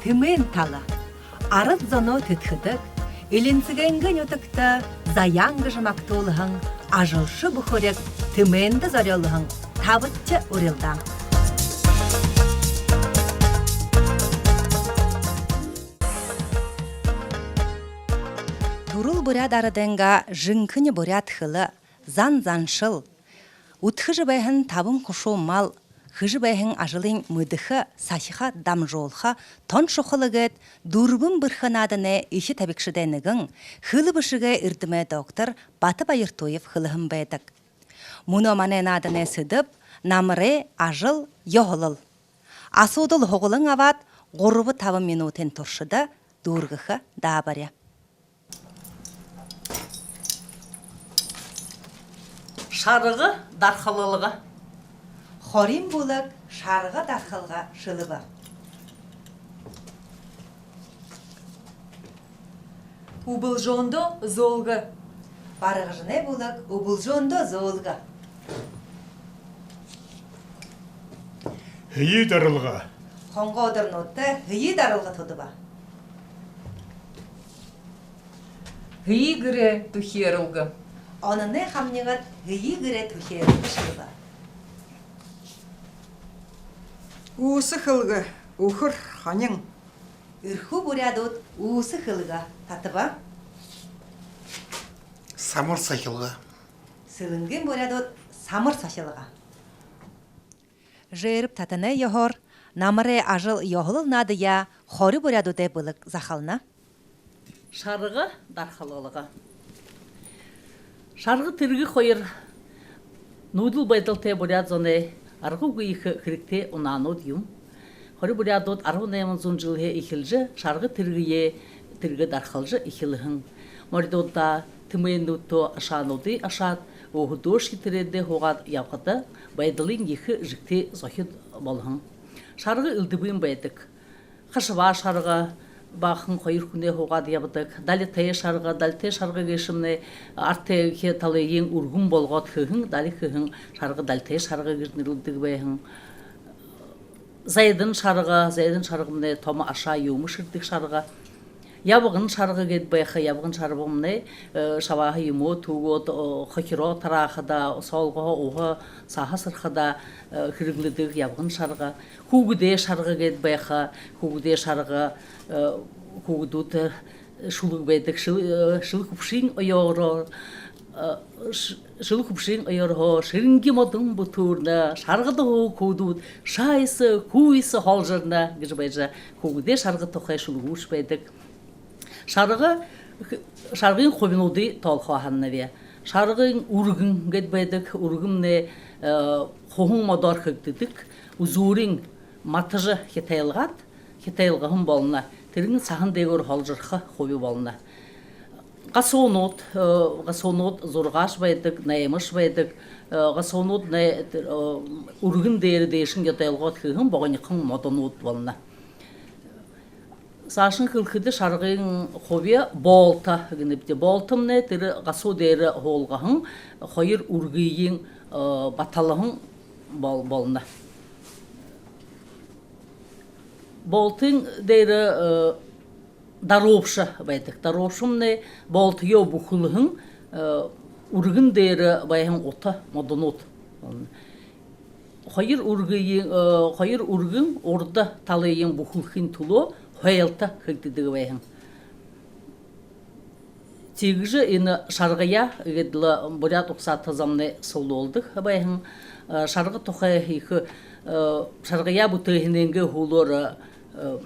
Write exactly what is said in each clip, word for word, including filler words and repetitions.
Тэмээн тала. Арад зоноо тэдхэдэг, элинсэгэйнгээ нютагта заяан гэжэ магтуулһан ажалша бүхэриг тэмээндэ зорюулһан табадахи урилдаан. Түрэл буряад арадайнгаа жэнхэни буряад хэлэ, зан заншал, үдхэжэ байһан табан хушуу мал, хэжэ байһан ажалынь мэдэхэ, сахиха, дамжуулха тон шухала гээд дүрбэн бэрхэ нааданай эхи табигшадай нэгэн, хэлэ бэшэгэй эрдэмэй доктор Бата Баяртуев хэлэһэн байдаг. Мүнөө манай нааданай сэдэб намарай ажал ёһолол. Асуудал һуглан абаад, гурба-табан минутын туршада дүүргэхэ даабари. Шарга дархалалга. Хориин бүлэг шарга дархалга шэлэбэ. Үбэлжөөндэ зөөлгэ. Баргажанай бүлэг үбэлжөөндэ зөөлгэ. Һэеы даралга. Хонгоодорнуудта һэеы даралга тудаба. Һэеы гэрэй түхеэрэлгэ. Ононай хамнигад һэеы гэрэй түхеэрэлгэ шэлэбэ. Үүсэ хэлгэ, үхэр, хонин. Эрхүү буряадууд үүсэ хэлгэ татаба. Самар сахилга. Сэлэнгын буряадууд самар сахилга. Жэрб татанай ёһоор намарай ажал ёһолол наадаяа хори буряадуудай бэлэг захална. Шарга дархалалга. Шарга, тэргэ хоёр нүүдэл байдалтай буряад зоной аргагүй ехэ хэрэгтэй унаанууд юм. Хори буряадууд арбан найман зуун жэлһээ эхилжэ шарга, тэргэеэ, тэргэ дархалжа эхилһэн. Моридуудаа, тэмээнүүдтөө ашаануудые ашаад, өөһэдөөшье тэрээндээ һуугаад ябахада байдалынь ехэ жэгтэй зохид болоһон. Шарга элдэбын байдаг. Хашабаа шарга, баахан хоёр хүнэй һуугаад ябадаг. Далитай шарга, далитай шарга гээшэмнай артай эхи талыень үргэн болгоод хэһэн, дали хэһэн шарга далитай шарга гэжэ нэрлэдэг байһан. Зайдан шарга, зайдан шаргамнай томо ашаа юумэ шэрдэг шарга. Ябаган шарга гээд байха, ябаган шаргамнай, э, шабааһа юумэ түгөөд, э, хохироо тараахада, соолгоһоо уһа, саһа асархада, э, хэрэглэдэг ябаган шарга. Хүүгэдэй шарга гээд байха, хүүгэдэй шарга, э, хүүгэдүүд, э, шүлэг байдаг, шэл-, э, шэлэ хүбшын оёорһоо, э, ш-, шэлэ хүбшын оёорһоо шэрэнги модон бүтүүрнэ, шаргада һууһан хүүгэдүүд шайса, хүйсэ холжорно гэжэ байжа, хүүгэдэй шарга тухай шүлэгүүдшье байдаг. Шарга, шаргын хубинуудые тоолохо һанааб. Шаргын үргэн гээд байдаг, үргэмнай, э, хуһан модоор хэгдэдэг, үзүүрынь матажа хитайлгаад, хитайлгаһан болоно. Тэрэнь саһан дээгүүр холжорхо хуби болоно. Гасуунууд, э, гасуунууд зургаашье байдаг, наймаашье байдаг. Э, гасуунууд най-, э, үргэн дээрэ дээшэнь ятайлгоод хэһэн богонихон модонууд болоно. Саашань хэлэхэдэ, шаргын хуби боолто гэнэбди. Боолтомнай тэрэ гасуу дээрэ һуулгаһан хоёр үргыень, э, баталһан бол-, болоно. Боолтын дээрэ, э, даруубша байдаг. Даруубшамнай боолтоёо бүхэлһэн, э, үргэн дээрэ байһан ута модонууд болоно. Хоёр үргыень, э, хоёр үргэн урда талыень бүхэлхын түлөө хойлто хэгдэдэг байһан. Тиигэжэ энэ шаргаяа гээд лэ буряад угсаата замнай суглуулдаг байһан. Э, шарга тухай ехэ, э, шаргаяа бүтээһэнэйнгээ һүүлээр, э,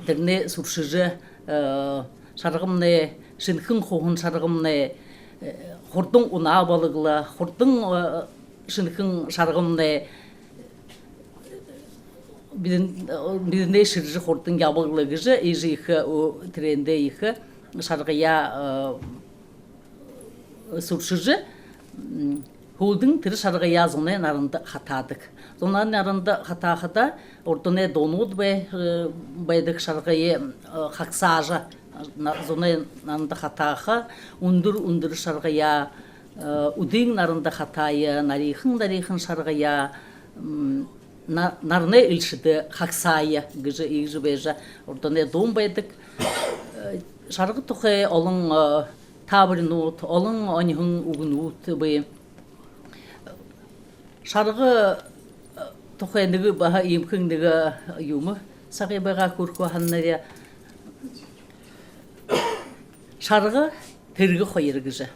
тэрэнээ сүршэжэ, э, шаргамнай, шэнэхэн хуһан шаргамнай, э, хурдан унаа болог лэ, хурдан, э, шэнэхэн шаргамнай бидэн-, бидэнэй шэржэ хурдан ябаг лэ гэжэ, иигэжэ ехэ, э, тэрээндээ ехэ шаргаяа, э, сүршэжэ, м, һүүлдэнь тэрэ шаргаяа зунай наранда хатаадаг. Зунай наранда хатаахада урданай дуунууд бай-, э, байдаг шаргые, э, хагсаажа, на-, зунай наранда хатааха, үндэр, үндэр шаргаяа, э, үдын наранда хатаая, нариихан, нариихан шаргаяа, м, На-, наранай элшэдэ хагсаая гэжэ иигэжэ байжа урданай дуун байдаг. Э, шарга тухай олон, э, таабаринууд, олон оньһон үгэнүүд бии. Шарга, э, тухай нэгэ баһа иимэхэн нэгэ юумэ сагай байгаа хөөрэхэ һананаб. Шарга, тэргэ хоёр гэжэ.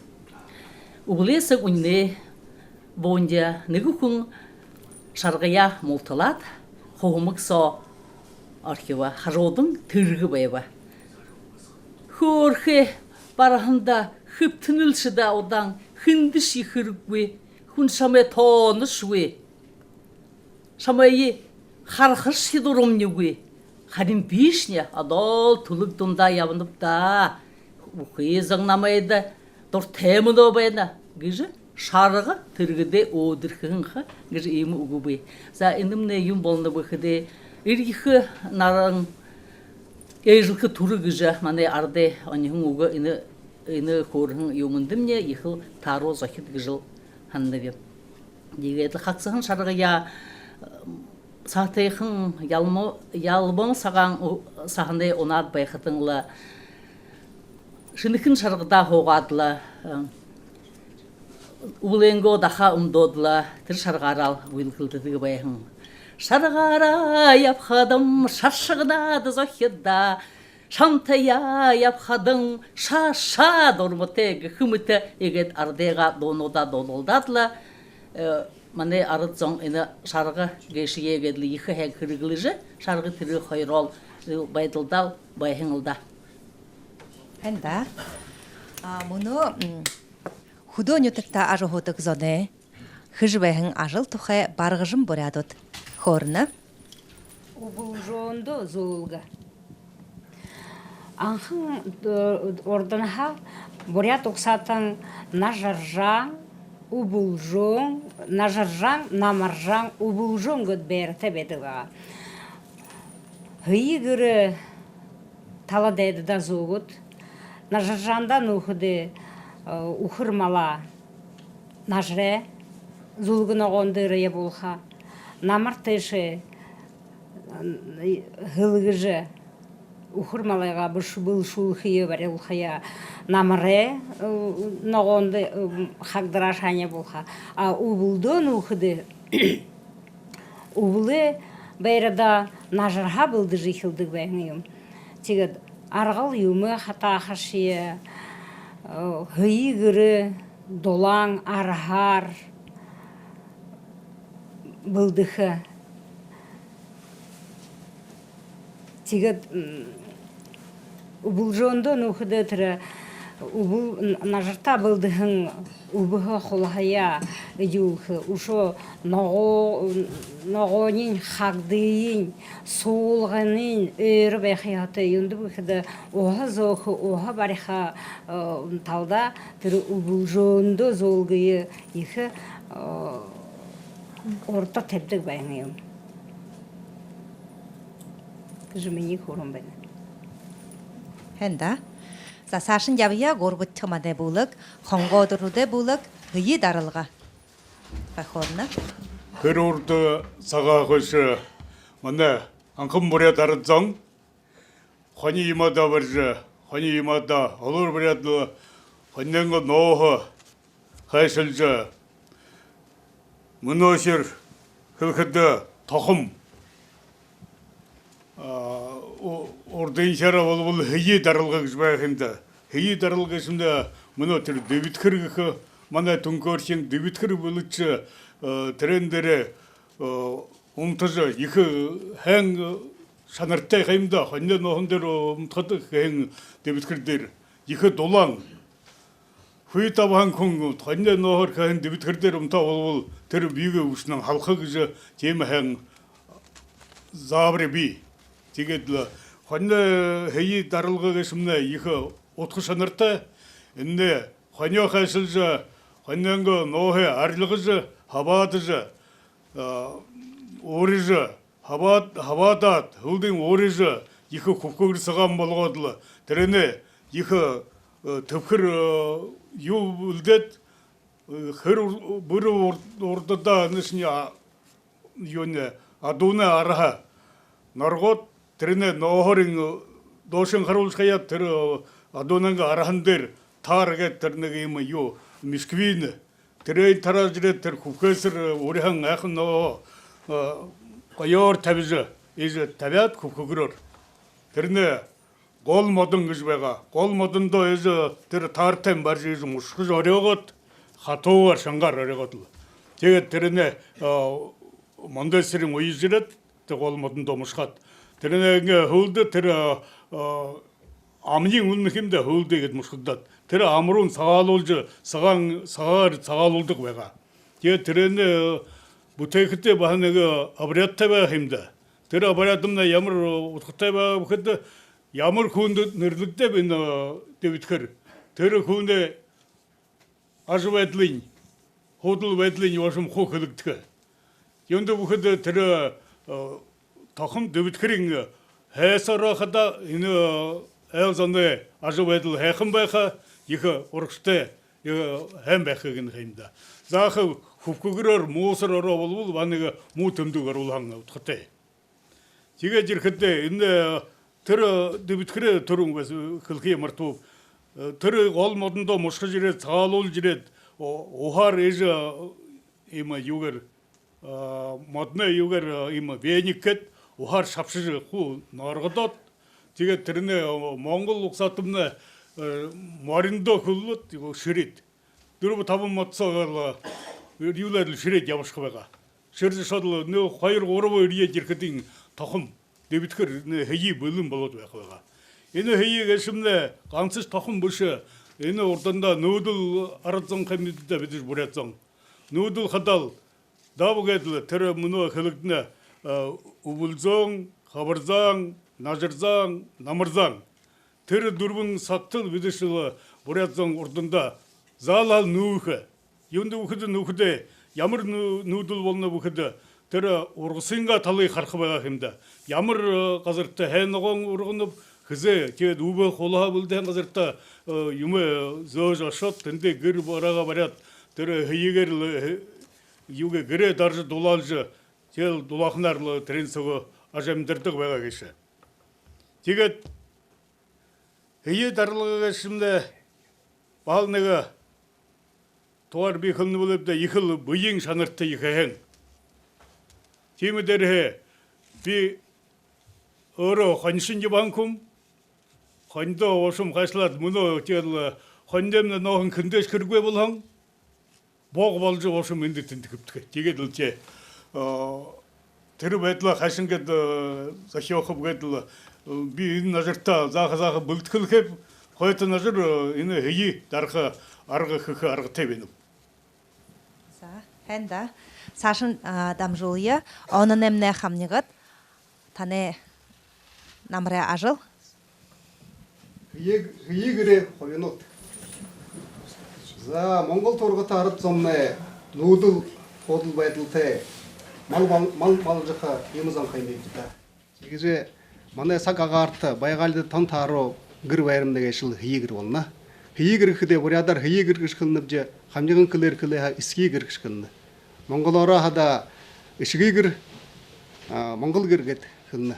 Үбэлэй саг үнинэй буунда нэгэ хүн шаргаяа мулталаад, хуһамаг соо орхибо, хажуудань тэргэ байба. Хөөрхы бараһанда хэбтэнэл шэдэ удаан, хэндэшье хэрэггүй, хүн шамайе тооношьегүй. Шамайе харахашье дурамнайгүй. Харин бишни одоол түлэг дундаа ябанаб даа. Бүхы зон намайда дуратай мүнөө байна гэжэ шарга тэргэдээ өөдэрхэ һэн ха гэжэ иимэ үгэ бии. За, энэмнай юун болоноб гэхэдэ, эрьехэ наран, ээжэлхэ түрэ гэжэ манай арадай оньһон үгэ энэ, энэ хөөрэһэн юумэндэмнай ехэл тааруу зохид гэжэл һананаб. Тиигээд лэ хагсаһан шаргаяа, э, сагтайхан ялмо-, ялбан сагаан у-, саһанай унаад байхадань лэ, шэнэхэн шаргадаа һуугаад лэ, э, үбэлэйнгөө дахаа үмдөөд лэ, тэрэ шаргаараа л гүйлгэлдэдэг байһан. Шаргаараа ябахадам шаршагадаад зохид даа, шамтаяа ябахадам шаашаа дурматай гэхэ мэтэ, иигээд арадайгаа дуунуудаа дуулалдаад лэ, э, манай арад зон энэ шарга гээшые гээд лэ ехэ һайн хэрэглэжэ, шарга тэргэ хоёроо л байдалдаа л байһан лэ даа. Һайн даа. А, мүнөө, м, хүдөө нютагта ажаһуудаг зоной хэжэ байһан ажал тухай Баргажан буряадууд хөөрэнэ. Үбэлжөөндөө зөөлгэ. Анхан, э, урданһаа буряад угсаатан Нажаржаан, Үбэлжөөн, Нажаржаан, Намаржаан, Үбэлжөөн гээд байратай байдаг байгаа. Һэеы гэрэй тала дайдадаа зөөгөөд, Нажаржаанда нүүхэдээ, э, үхэр малаа нажарай зүлгэ ногоон дээрэ ябуулха. Намар тээшээ, э, һэлгэжэ, үхэр малайгаа бэш-, бэлшүүлхые бариулхаяа намарай, э, ногоон дэ-, э, хагдараашаань ябуулха. А үбэлдөө нүүхэдээ, үбэлэй байрадаа нажарһаа бэлдэжэ эхилдэг байһан юм. Тиигээд аргал юумэ хатаахашье, э, һэеы гэрэй дулаан арһаар бэлдэхэ. Тиигээд, м, үбэлжөөндөө нүүхэдээ тэрэ үбэл н-, нажартаа бэлдэһэн үбһэ хулһаяа эдюулхэ, үшөө ногоо-, ногоониинь, хагдыень, суулганиинь ойро байха ёһотой. Юундэб гэхэдэ, уһа зөөхэ, уһа бариха, э, талада тэрэ үбэлжөөндөө зөөлгые ехэ, э, урда табидаг байһан юм гэжэ минии хөөрөөн байна. Һайн даа. За, саашань ябая, гурбадахи манай бүлэг, хонгоо үдэрнүүдэй бүлэг, һэеы даралга. Бахорна. Тэрэ урда сагһаа хойшо манай анхан буряад арад зон хони юумэ дабаржа, хони юумэ да олуур буряад лэ хонинойнгоо нооһо хайшалжа, мүнөөшье хэлэхэдэ тохом, а, у-, урдынхиараа болбол һэеы даралга гэжэ байха юм даа. Һэеы даралга гээшэмнай мүнөө тэрэ дэбидэхэр гэхэ, манай түнхөөрэшэн дэбидэхэр бэлэдшэ, э, тэрээн дээрээ, э, унтажа, ехэ һайн, э, шанартай ха юм даа. Хониной нооһон дээрэ унтахада хэһэн дэбидэхэр дээрэ ехэ дулаан. Хүй табаһан хүн хониной нооһоор хэһэн дэбидэхэр дээрэ унтаа болбол, тэрэ бэеэ үбшэнэн халаха гэжэ тиимэ һайн заабари бии. Тиигээд лэ хониной һэеы даралга гээшэмнай ехэ удха шанартай. Энэнь хониёо хайшалжа, хонинойнгоо нооһые арилгажа, хабаадажа, а, уурижа, хабаад-, хабаадаад, һүүлдэнь уурижа, ехэ хүбхэгэр сагаан болгоод лэ, тэрэнээ ехэ, э, тэбхэр, э, юу элдээд, э, хэр ур-, бүри ур-, урдадаа энэшни, а, юунэй, адуунай арһа норгоод, тэрэнээ нооһоорынь, э, доошонь харуулжа хаяад, тэрэ, э, адуунайнгаа арһан дээрэ таар гээд, тэрэ нэгэ юумэ юу, мисквин. Тэрээн тараажа ерээд, тэрэ хүбхээсэр, э, уриһан айхан нооһо, э, гоёор табижа, иигэжэ табяад хүбхэгэрөөр. Тэрэнээ гол модон гэжэ байгаа. Гол модондоо иигэжэ тэрэ таартайнь барижа, иигэжэ мушхажа орёогоод, хатуугаар, шангаар орёогоод лэ. Тиигээд тэрэнээ, э, мандасарынь уяжа ерээд, тэрэ гол модондоо мушхаад. Тэрэнээ иигээд һүүлдэ тэрэ, э, амниинь үнэн хэм даа, һүүлдэ иигээд мушхагдаад. Тэрэ ам руунь сагаалуулжа, сагаан, сагаагаар сагаалуулдаг байгаа. Тиигээд тэрэнээ, э, бүтээхэдээ баһа нэгэ, э, обрядтай байгаа юм даа. Тэрэ обрядымнай ямар, э, удхатай байгаа гэхэдэ, ямар хүндэ нэрлэгдээб энэ, э, дэбитэхэр, тэрэ хүнэй ажабайдалынь, һуудал байдалынь ошом хуу хэлэгдэхэ. Юундэб гэхэдэ, тэрэ, э, тохом дэбитэхэрынь, э, һайса ороо хадаа энэ, э, айл зоной ажабайдал һайхан байха, ехэ урагшатай, ехэ һайн байха гэнэ юм даа. Заахал хүбхэгэрөөр мусор ороо болбол, баһа нэгэ муу тэмдэг оруулһан удхатай. Тиигээд ерэхэдээ энэ, э, тэрэ, э, дэбитэхэрэй түрүүн баһа, э, хэлэхые мартабаб. Э, тэрэ гол модондоо мушхажа ерээд, сагаалуулжа ерээд, о-, уһаар иигэжэ, э, иимэ юугээр, э, модоной юугээр, э, иимэ веник гээд, уһаар шабшажа хуу норгодоод, тиигээд тэрэнээ, э, монгол угсаатамнай, э, мориндоо хүлөөд, юу, шэрээд. Дүрбэ-табан модсоо лэ, э, юулээд лэ шэрээд ябашаха байгаа. Шэржэ ошоод лэ, нөө, хоёр-гурба эрьеэд ерэхэдэнь тохом дэбитэхэр, нөө, һэеы бэлэн болоод байха байгаа. Энэ һэеы гээшэмнай гансашье тохом бэшэ. Энэ урдандаа нүүдэл арад зон хэмнэбди даа, бидэшье буряад зон. Нүүдэл хадаа лэ, даб гээд лэ, тэрэ мүнөө хэлэгдэнэ, э, Үбэлзон, Хабарзан, Нажарзан, Намарзан. Тэрэ дүрбэн сагта лэ бидэшье лэ, буряад зон урдандаа заал нүүхэ. Юундэб гэхэдэ, нүүхэдээ ямар нүү-, нүүдэл болоноб гэхэдэ, тэрэ ургасынгаа талые хараха байгаа юм даа. Ямар, э, газарта һайн ногоон урганаб, хэзээ, тиигээд үбһэ хулаһаа бэлдэһэн газарта, э, юумэ, э, зөөжэ ошоод, тэндээ гэр бараагаа бариад, тэрэ һэеыгээр лэ, э, юугээ, гэрээ даража, дулаалжа, тиигээд лэ дулааханаар лэ тэрээн соогоо ажамидардаг байгаа гээшэ. Тиигээд һэеы даралга гээшэмнай баһал нэгэ тугаар би хэлэнэ бэлэйб даа, ехэл бэеын шанартай ехэ һэн. Тиимэ дээрэһээ би өөрөө хонишон ябаһан хүм. Хонидоо ошом хайшалаад, мүнөө тиигээд лэ хониной нооһон хэндэшье хэрэггүй болоһон. Бог боложо ошом эндэ тэндэ хэбтэхэ. Тиигээд лэ тээ, э, тэрэ байдалаа хайшан гээд, э, зохёохоб гээд лэ, э, би энэ нажартаа зааха, зааха бэлэдхэл хээб, хойто нажар, э, энэ һэеы дараха арга хэхэ аргатай байнаб. За, һайн даа. Саашань, а, дамжуулая. Ононоймнай хамнигад. Танай намарай ажал. Һэеы, һэеы гэрэй хубинууд. За, Монгол туургата арад зомнай нүүдэл һуудал байдалтай, мал, мал, мал малжаха иимэ зон ха юм бибди даа. Тиигэжэ манай саг агаарта, Байгаалида тон тааруу гэр байрамнай гээшэл һэеы гэр болоно. Һэеы гэр гэхэдээ буряадаар һэеы гэр гэжэ хэлэнэбди, хамниган хэлээр хэлээ һаа, эсэхы гэр гэжэ хэлэнэ. Монголоороо хадаа эшэгы гэр, а, монгол гэр гээд хэлэнэ.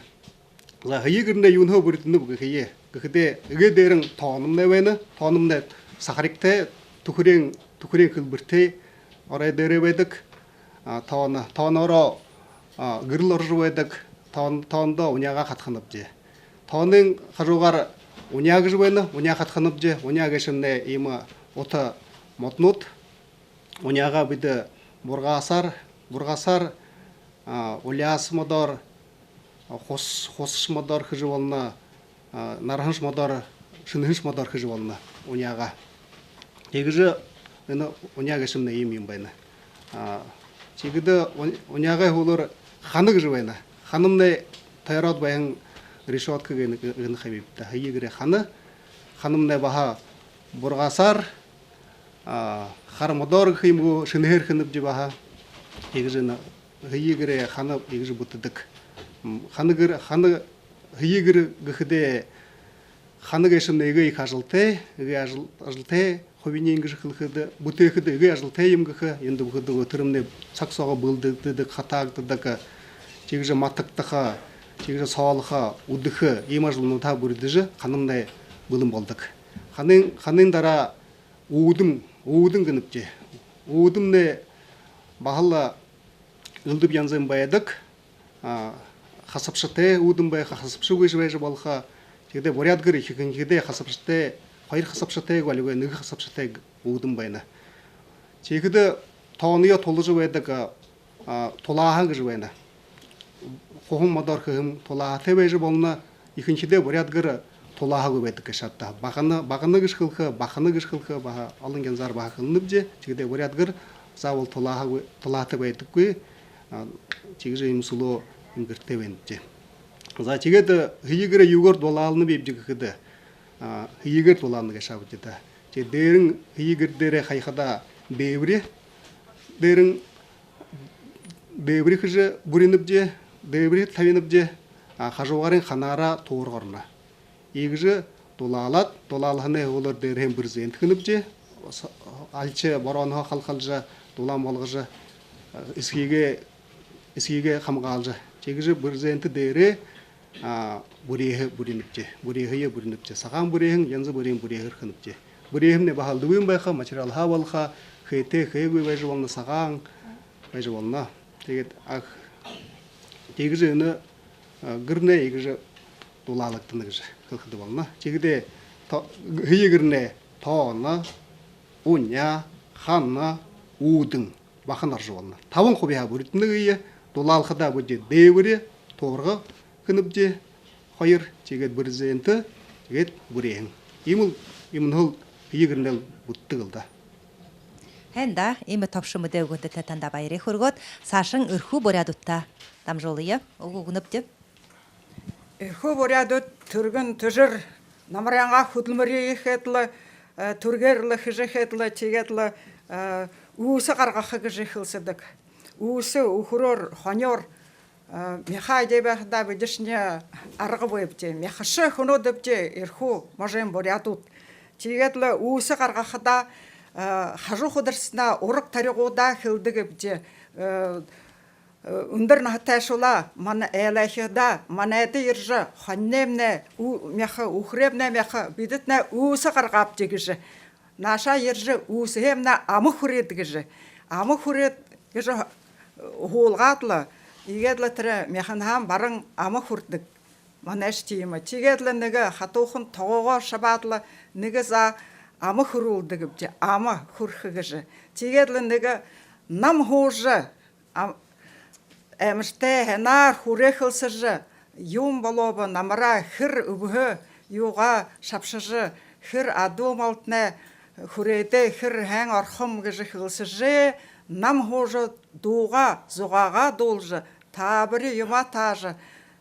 За, һэеы гэрнай юунһээ бүридэнэб гэхэеэ гэхэдээ, эгээ дээрэнь тоономнай байна. Тоономнай сахаригтай, түхэреэн, түхэреэн хэлбэртэй, орой дээрээ байдаг. А, тооно, тооноороо, а, гэрэл орожо байдаг. Тоон-, тоондоо уняагаа хадханабди. Тоонойнь хажуугаар уняа гэжэ байна, уняа хадханабди. Уняа гээшэмнай иимэ ута модонууд. Уняагаа бидэ бургаасаар, бургаасаар, а, уляас модоор, а, хус-, хусаш модоор хэжэ болоно, а, нарһанш модоор, шэнэһэнш модоор хэжэ болоно уняагаа. Тиигэжэ энэ уняа гээшэмнай иимэ юм байна. А, тиигээд у-, уняагай һүүлээр хана гэжэ байна. Ханамнай тойроод байһан решётка гэнэ, гэнэ ха юм бибди даа. Һэеы гэрэй хана. Ханамнай баһа бургаасаар, а, хара модоор гэхэ юм гү, шэнэһээр хэнэбди баһа. Тиигэжэ энэ һэеы гэрэй хана иигэжэ бүтэдэг. М, хана гэр, хана, һэеы гэр гэхэдээ хана гээшэмнай эгээ ехэ ажалтай, эгээ ажал-, ажалтай, хубиниинь гэжэ хэлэхэдэ, бүтээхэдэ эгээ ажалтай юм гэхэ, юундэб гэхэдэ тэрэмнай саг соогоо бэлдэгдэдэг, хатаагдадаг. Тиигэжэ матагдаха, тиигэжэ соолохо, үдэхэ, иимэ ажалнуудаа бүридхэжэ, ханамнай бэлэн болодог. Ханын, ханын дараа үүдэм, үүдэн гэнэбди. Үүдэмнай баһал элдэб янзын байдаг. А, хасабшатай үүдэм байха, хасабшагүй гэжэ байжа болохо. Тиигэдэ буряад гэр ехэнхидээ хасабшатай, хоёр хасабшатай гү, али нэгэ хасабшатай үүдэм байна. Тиихэдэ тооноо тулажа байдаг, а, а, тулааһан гэжэ байна. Хуһан модоор хэһэн тулааһатай байжа болоно. Ехэнхидээ буряад гэр тулааһагүй байдаг гээшэ ааб даа. Багана, багана гэжэ хэлэхэ, бахана гэжэ хэлэхэ, баһа олон янзаар баһа хэлэнэбди. Тиигэдэ буряад гэр заабол тулааһагүй, тулааһатай байдаггүй. А, тиигэжэ иимэ сүлөө, иимэ гэртэй байнабди. За, тиигээд, э, һэеы гэрээ юугээр дулаалнабибди гэхэдэ, а, һэеыгээр дулаална гээшэ аабди даа. Тиигээд дээрэнь һэеы гэр дээрээ хаяхадаа дээбэри, дээрэнь дээбэри хэжэ бүринэбди, дээбэри табинабди, а, хажуугаарынь ханаараа туурга ороно. Иигэжэ дулаалаад, дулаалһанай һүүлээр дээрэһээнь брезент хэнэбди. Альши бороонһоо халхалжа, дулаан болгожо, эсэхыгээ, эсэхыгээ хамгаалжа. Тиигэжэ брезент дээрээ, а, бүреэһэ бүринэбди, бүреэһые бүринэбди. Сагаан бүреэһэн, янза бүриин бүреэһэр хэнэбди. Бүреэһэмнай баһал элдэбын байха, материалһаа болохо, хээтэй, хээгүй байжа болоно, сагаан байжа болоно. Тиигээд ах, тиигэжэ энэ, а, гэрнай иигэжэ дулаалагдана гэжэ хэлэхэдэ болоно. Тиигэдэ то-, һэеы гэрнай тооноо, уняа, хана, үүдэн, бахана орожо болоно. Табан хубиһаа бүридэнэ гээ. Дулаалхадаа бидэ дээбэри, туурга хэнэбди, хоёр, тиигээд брезент, тиигээд бүреэһэн. Иимэл, иимэнһээл һэеы гэрнэйл бүтэдэг лэ даа. Һайн даа, иимэ тобшо мэдээ үгэһэндэтнай танда баяр хүргөөд, саашань Эрхүү буряадуудта дамжуулая. Үгэ үгэнэбди. Эрхүү буряадууд түргэн түшэр намарайнгаа хүдэлмэри хээд лэ, э, түргээр лэ хэжэ хээд лэ, тиигээд лэ, э, үүсэ гаргаха гэжэ хэлсэдэг. Үүсэ үхэрөөр, хониёор, э, мяха эдеэ байхадаа бидэшни арга бэебди. Мяхаша хүнүүд бди Эрхүү можын буряадууд. Тиигээд лэ үүсэ гаргахадаа, э, хажуу хүдэрсэнэ ураг таригуудаа хэлэдэг бди. Э, Үндэр наһатайшуулаа, манай айлшадаа, манайда ерэжэ, хониной мяха, ү-, мяха, үхэрэймнай мяха, бидэтнай үүсэ гаргаабди гэжэ. Наашаа ерэжэ, үүсэһэймнай ама хүрээд гэжэ. Ама хүрээд гэжэ һуулгаад лэ, иигээд лэ тэрэ мяханһаань баран ама хүрдэг. Манайшье тиимэ. Тиигээд лэ нэгэ хатуухан тогоогоо шабаад лэ, нэгэ заа ама хүрүүлдэг бди, ама хүрэхэ гэжэ. Тиигээд лэ нэгэ нам һуужа, ам-, аймшагтай һайнаар хүрээ хэлсэжэ, юун болооб, намараа хэр үбһөө юугаа шабшажа, хэр адуу малтнай хүрээдээ, хэр һайн орохом гэжэ хэлсэжэ, нам һуужа, дуугаа, зугаагаа дуулажа, таабари юумэ таажа,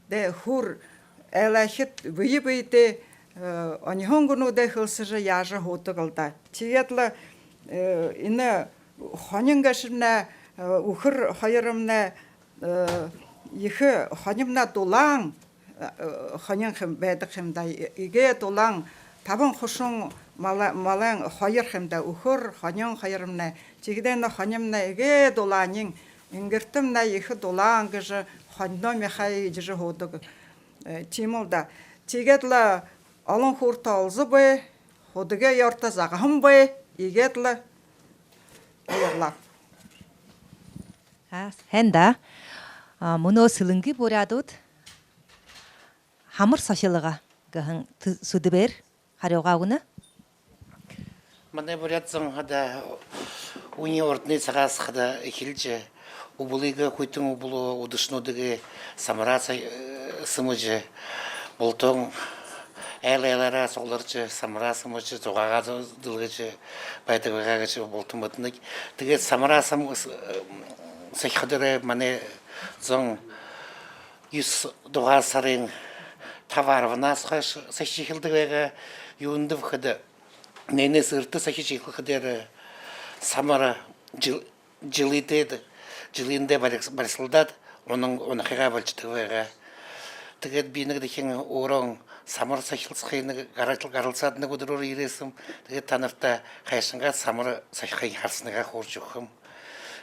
дэ, хүр, айлшад бэе бэедээ, э, оньһон үгэнүүдээ хэлсэжэ яажа һуудаг лэ даа. Тиигээд лэ, э, энэ хонин гээшэмнай, э, үхэр хоёрнай, э, ехэ хонимнай дулаан, э, хонин хэм, байдаг хэм даа. Эгээ дулаан, табан хушуун мала-, малайн хоёр хэм даа. Үхэр, хонин хоёрнай. Тиигэдэнь хонимнай эгээ дулаан, энгэртэмнай ехэ дулаан гэжэ хониной мяхаа эдижэ һуудаг. Э, тиимэл даа. Тиигээд лэ олон хүүртэ олзо бай, худагай ёорто загаһан бай, иигээд лэ аярлаа. А, һайн даа. А, мүнөө Сэлэнгэ буряадууд хамар сохилго гэһэн т-, сэдэбээр харюугаа үгэнэ. Манай буряад зон хадаа үни урданай сагһаа хадаа эхилжэ, үбэлыгээ хүйтэн үбэлөө, үдэшэнүүдые самараар са-, э, сэмэжэ, бултан айл айлаараа сугларжа, самараар сэмэжэ, зугаагаа зу-, дэлгэжэ байдаг байгаа гэжэ бултан мэдэнэ. Тиигээд самараар сам-, с-, э, сохиходоороо манай зон юһэн дугаар һарын таба арбанһаа хойшо сохижо эхилдэг байгаа. Юундэб гэхэдэ, энээнээ эртэ сохижо эхилхэдээ самар жэл-, жэлэдээ, жэлэндээ барис-, барисалдаад, унан, унахыгаа болижодог байгаа. Тиигээд би нэгэ дахин өөрөө самар сохилсохые нэгэ гарал-, гаралсаад, нэгэ үдэрөөр ерээһэм. Тиигээд танарта хайшан гээд самар сохихые харасаниигаа хөөрэжэ үгэхэм.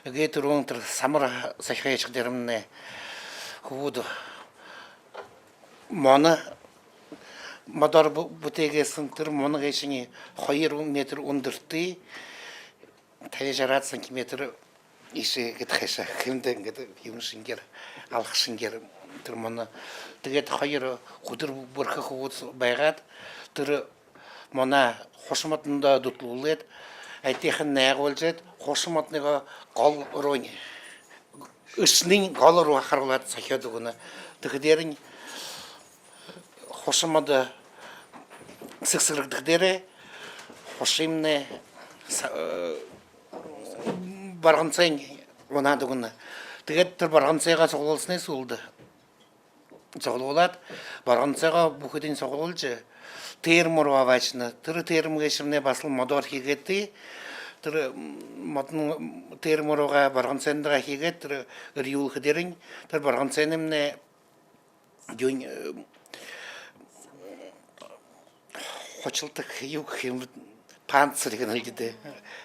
Эгээ түрүүн тэрэ самар сохихые ошоходоромнай хүбүүд моно модоор бү-, бүтээгээһэн. Тэрэ моно гээшэнь хоёр метр үндэртэй, табяад-жараад сантиметр иишээ гээд хашаа хэмдэ, иигээд юун шэнгеэр, алха шэнгеэр тэрэ моно. Тиигээд хоёр хүдэр бэрхэ хүбүүд байгаад, тэрэ моно хуша модондо дүтэлүүлээд, ай тиихэдэнь наагуулжа, хуша модониие гол руунь, эшэнэй гол руу харуулаад сохёод үгэнэ. Тиихэдээрэнь хуша модо сэсэгрэгдэхэдээрээ, хушамнай са-, э, боргонсойнь унаад үгэнэ. Тиигээд тэрэ боргонсойгоо суглуулһанай һүүлдэ, суглуулаад, боргонсойгоо бүхэдынь суглуулжа, термо руу абаашана. Тэрэ термо гээшэмнай баһал модоор хээгээдтэй. Тэрэ, м, модон, термо руугаа боргонсойндоогоо хээгээд, тэрэ эрьюулхэдээрэнь, тэрэ боргонсойнь юунь, э, хушалдаг, юу гэхэ юм, панцирь гэнэ лэ даа.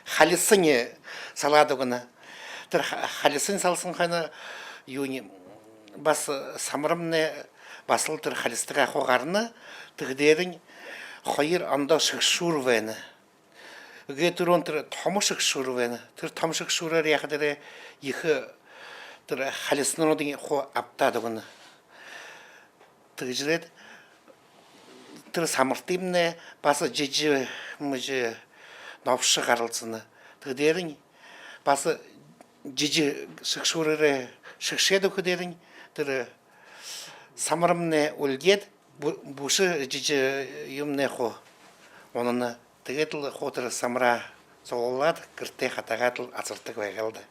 Халисань салаад үгэнэ. Тэрэ ха-, халисань салһан хойно юунь, баһа самарамнай баһал тэрэ халистагаа хуу гарана. Тиихэдээрэнь хоёр ондоо шэгшүүр байна. Эгээ түрүүн тэрэ томо шэгшүүр байна. Тэрэ томо шэгшүүрээр яахадаараа ехэ тэрэ халисанаруудынь хуу абтаад үгэнэ. Тиигэжэ ерээд, тэрэ самартамнай баһа жэжэ мэжэ нобшо гаралсана. Тиихэдээрэнь баһа жэжэ шэгшүүрээрээ шэгшээд үгэхэдээрэнь, тэрэ самарамнай үлгөөд, бү-, бүшэ жэжэ юумэнэй хуу унана. Тиигээд лэ хуу тэрэ самараа суглуулаад, гэртээ хатаагаад лэ асардаг байгаа лэ даа.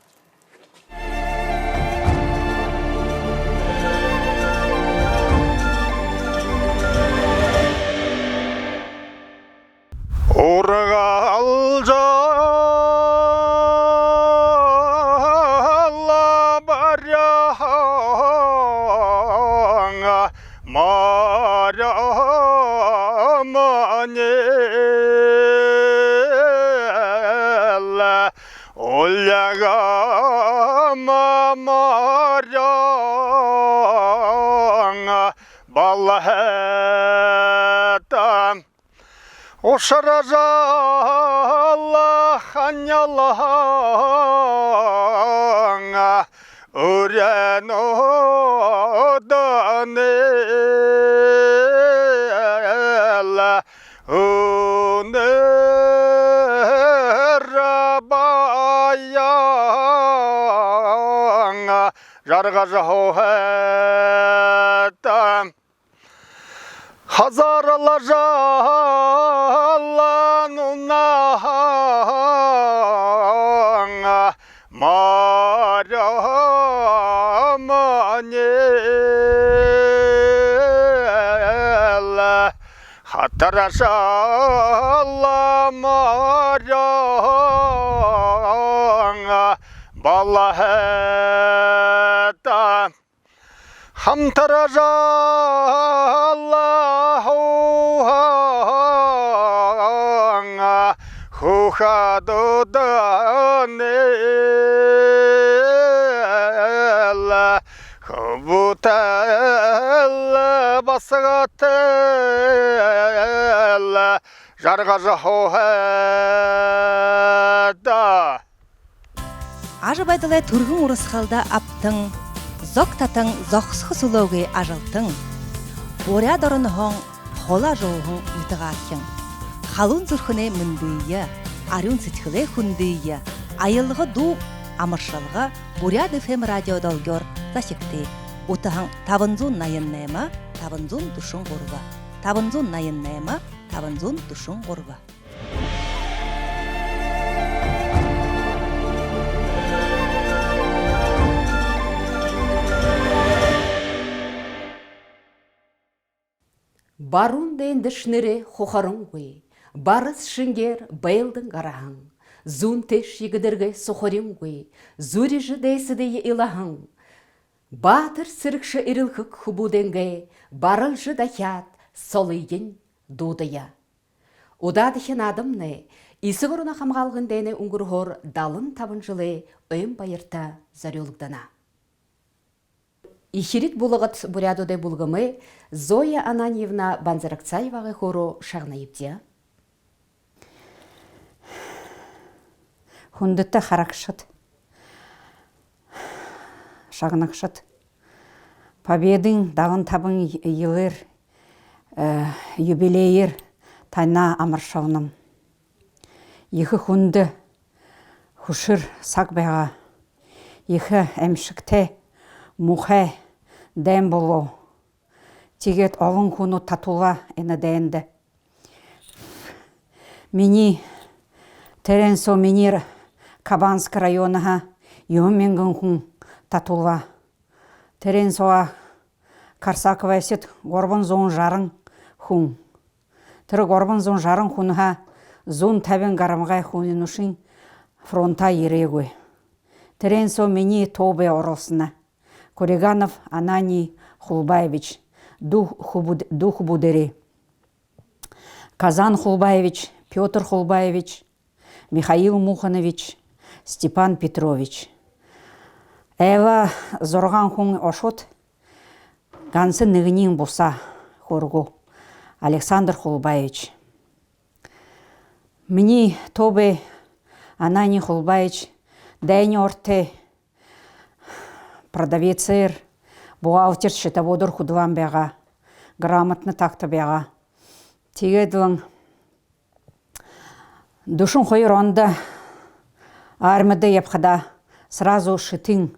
Ургалжа лэ баряаһан морёомни лэ, үлгэмэ морёон болоһон. Ушаржа лэ ханилһан үреэнүүдни лэ үнэр баян жаргажа һууһан. Хазарлажа лэ нунаһан морёомни лэ, хатаржа лэ морёон болоһон. Хамтаржа лэ һууһан хүүхэдүүдни лэ, хүбүүтэй лэ, басагатай лэ жаргажа һууһан даа. Ажабайдалай түргэн урасхалда абтан, зог татан зогсохо сүлөөгүй ажалтан, буряад оронһоо холо ажаһууһан нютагаархин, халуун зүрхэнэй мэндые, арюун сэдьхэлэй хүндые, аялга дуу амаршалга Буряад ФМ радио долгёор захигты. Утаһан табан зуун наян найма, табан зуун дүшэн гурба, табан зуун наян найма, табан зуун дүшэн гурба. Баруун дайн дэшнэрээ хухарангүй, барас шэнгеэр байлдан гараһан, зүүн тээшэ эгдэргээ сухарингүй, зүрижэ дайсадые илаһан, баатар сэрэгшэ эрэлхэг хүбүүдэйнгээ баралжа дахяад солыень дуудая. Удаадахи наадамнай Эсэгэ ороноо хамгаалгын дайнай үнгэрһөөр далан табан жэлэй ойн баярта зорюулагдана. Эхирид булагад буряадуудай бүлгэмэй Зоя Ананьевна Банзаракцаевагай хөөрөө шагнаябди. Хүндэтэ харагшад, шагнагшад, Победын далан табан жэлээр, э, юбилеер танаа амаршалнам. Ехэ хүндэ хүшэр саг байгаа. Ехэ аймшагтай муухай дайн болоо. Тиигээд олон хүнүүд татуулаа энэ дайнда. Минии, тэрээн соо минии Кабанск районһаа юһэн мянган хүн татуулаа. Тэрээн соо Корсаковһаа гурбан зуун жаран хүн. Тэрэ гурбан зуун жаран хүнһөө зуун табин гарамгай хүншни фронтоо ерээгүй. Тэрээн соо минии тобо оролсоно. Куриганов Ананий Хулбаевич, дүү хүбүүд-, дүү хүбүүдээрээ. Казан Хулбаевич, Пётр Хулбаевич, Михаил Муханович, Степан Петрович. Айлаа зургаан хүн ошоод, ганса нэгэниинь бусаа хүргөө, Александр Хулбаевич. Минии тобо Ананий Хулбаевич дайнай орондо продавецээр, бухгалтер, счетоводоор хүдэлһэн байгаа. Грамотна тагта байгаа. Тиигээд лэ дүшэн хоёр ондо армида ябахадаа сразу Шэтын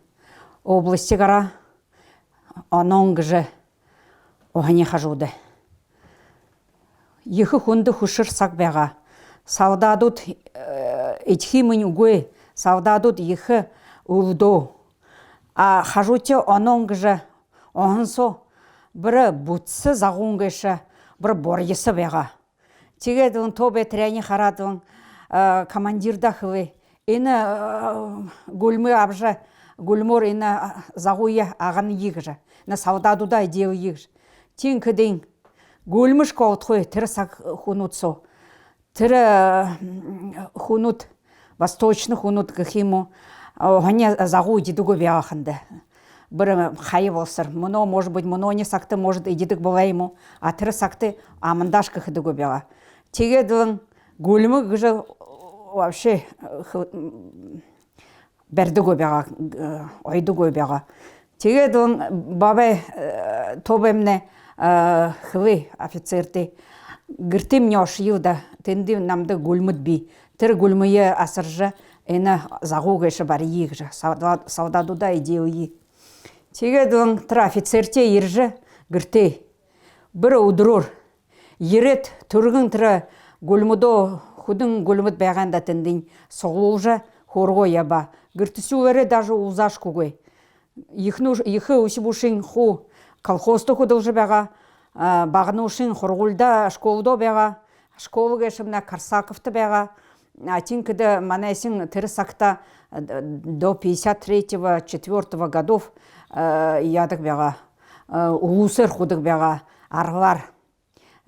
области гараа, Онон гэжэ уһанай хажууда. Ехэ хүндэ хүшэр саг байгаа. Солдадууд, э, эдихымни үгы, солдадууд ехэ үлдөө. А хажууда Онон гэжэ уһан соо бүри бүтсэ загуун гээшэ, бүри бурьяса байгаа. Тиигээд лэ тобо тэрээниие хараад лэ, э, командирда хэлээ: «Энэ, э, гүлмэ абажа, гүлмөөр энэ, э, загууе агая», — гэжэ. «Энэ солдадуудаа эдеэе», — гэжэ. Тиин хэдэн гүлмэшье олдогүй тэрэ саг хүнүүд соо. Тэрэ, э, хүнүүд, восточный хүнүүд гэхэ юм гү, уһанай загуу эдидэггүй байгаа һэн даа. Бүри хаяа болосоор. Мүнөө, может быть, мүнөөнэй сагта, может, эдидэг болоо юм гү. А тэрэ сагта амандаашье хэдэггүй байгаа. Тиигээд лэ гүлмэ гэжэ вообще, э, хэ-, м, баридаггүй байгаа, э, оёдоггүй байгаа. Тиигээд лэ баабай, э, тобомни, э, хэлээ офицердэ: «Гэртэмни ошоё даа, тэндэ намда гүлмэд бии. Тэрэ гүлмэеэ асаржа, энэ загуу гээшэ бария», — гэжэ. «Солда-, солдадуудаа эдеэе». Тиигээд лэ тэрэ офицертээ ерэжэ гэртээ. Бүри үдэрөөр ерээд, түргэн тэрэ гүлмэдөө, хэдэн гүлмэд байгаа юм даа, тэндэнь суглуулжа, хөөргөө ябаа. Гэртэсүүлээрээ даже уулзаашьегүй. Ехэнүү-, ехэ үхибүүшын хуу колхозто хүдэлжэ байгаа, а, багануушын һургуулида, школада байгаа. Школа гээшэмнай Корсаковто байгаа. А тиин хэдэ манайшни тэрэ сагта, э, до пятьдесят третьего, четвёртого годов, э, яадаг байгаа. Э, улуусаар һуудаг байгаа. Арһаар.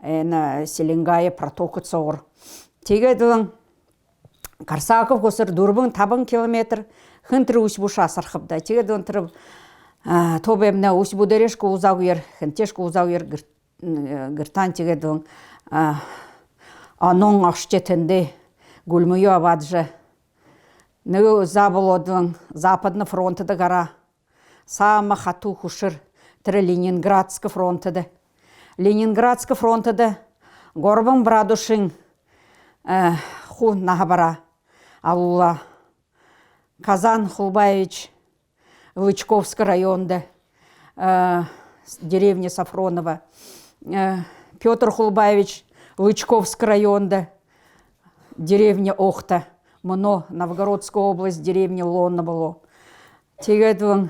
Энэ Селенгай протока соогуур. Тиигээд лэ Корсаков һуусар дүрбэн-табан километр, хэн тэрэ үхибүүшээ асархаб даа. Тиигээд лэ тэрэ, а, тобомни үхибүүдээрээ уулзаагүйгөөр, хэнтэйшье уулзаагүйгөөр гэр-, м, гэртэнь, тиигээд лэ, а, Онон ошожо, тэндээ гүлмэеэ абаадажа, нэгэ заа болоод лэ Западный фронтдо гараа. Саамай хатуу хүшэр тэрэ Ленинградский фронтдо. Ленинградский фронтдо гурбан брадуушын, э, хуу наһа бараа, алуулаа. Казан Хулбаевич Лычковский районда, э, с-, деревня Сафроново. Э, Пётр Хулбаевич Лычковский районда, деревня Охта. Мүнөө Новгородская область, деревня Лонно болоо. Тиигээд лэ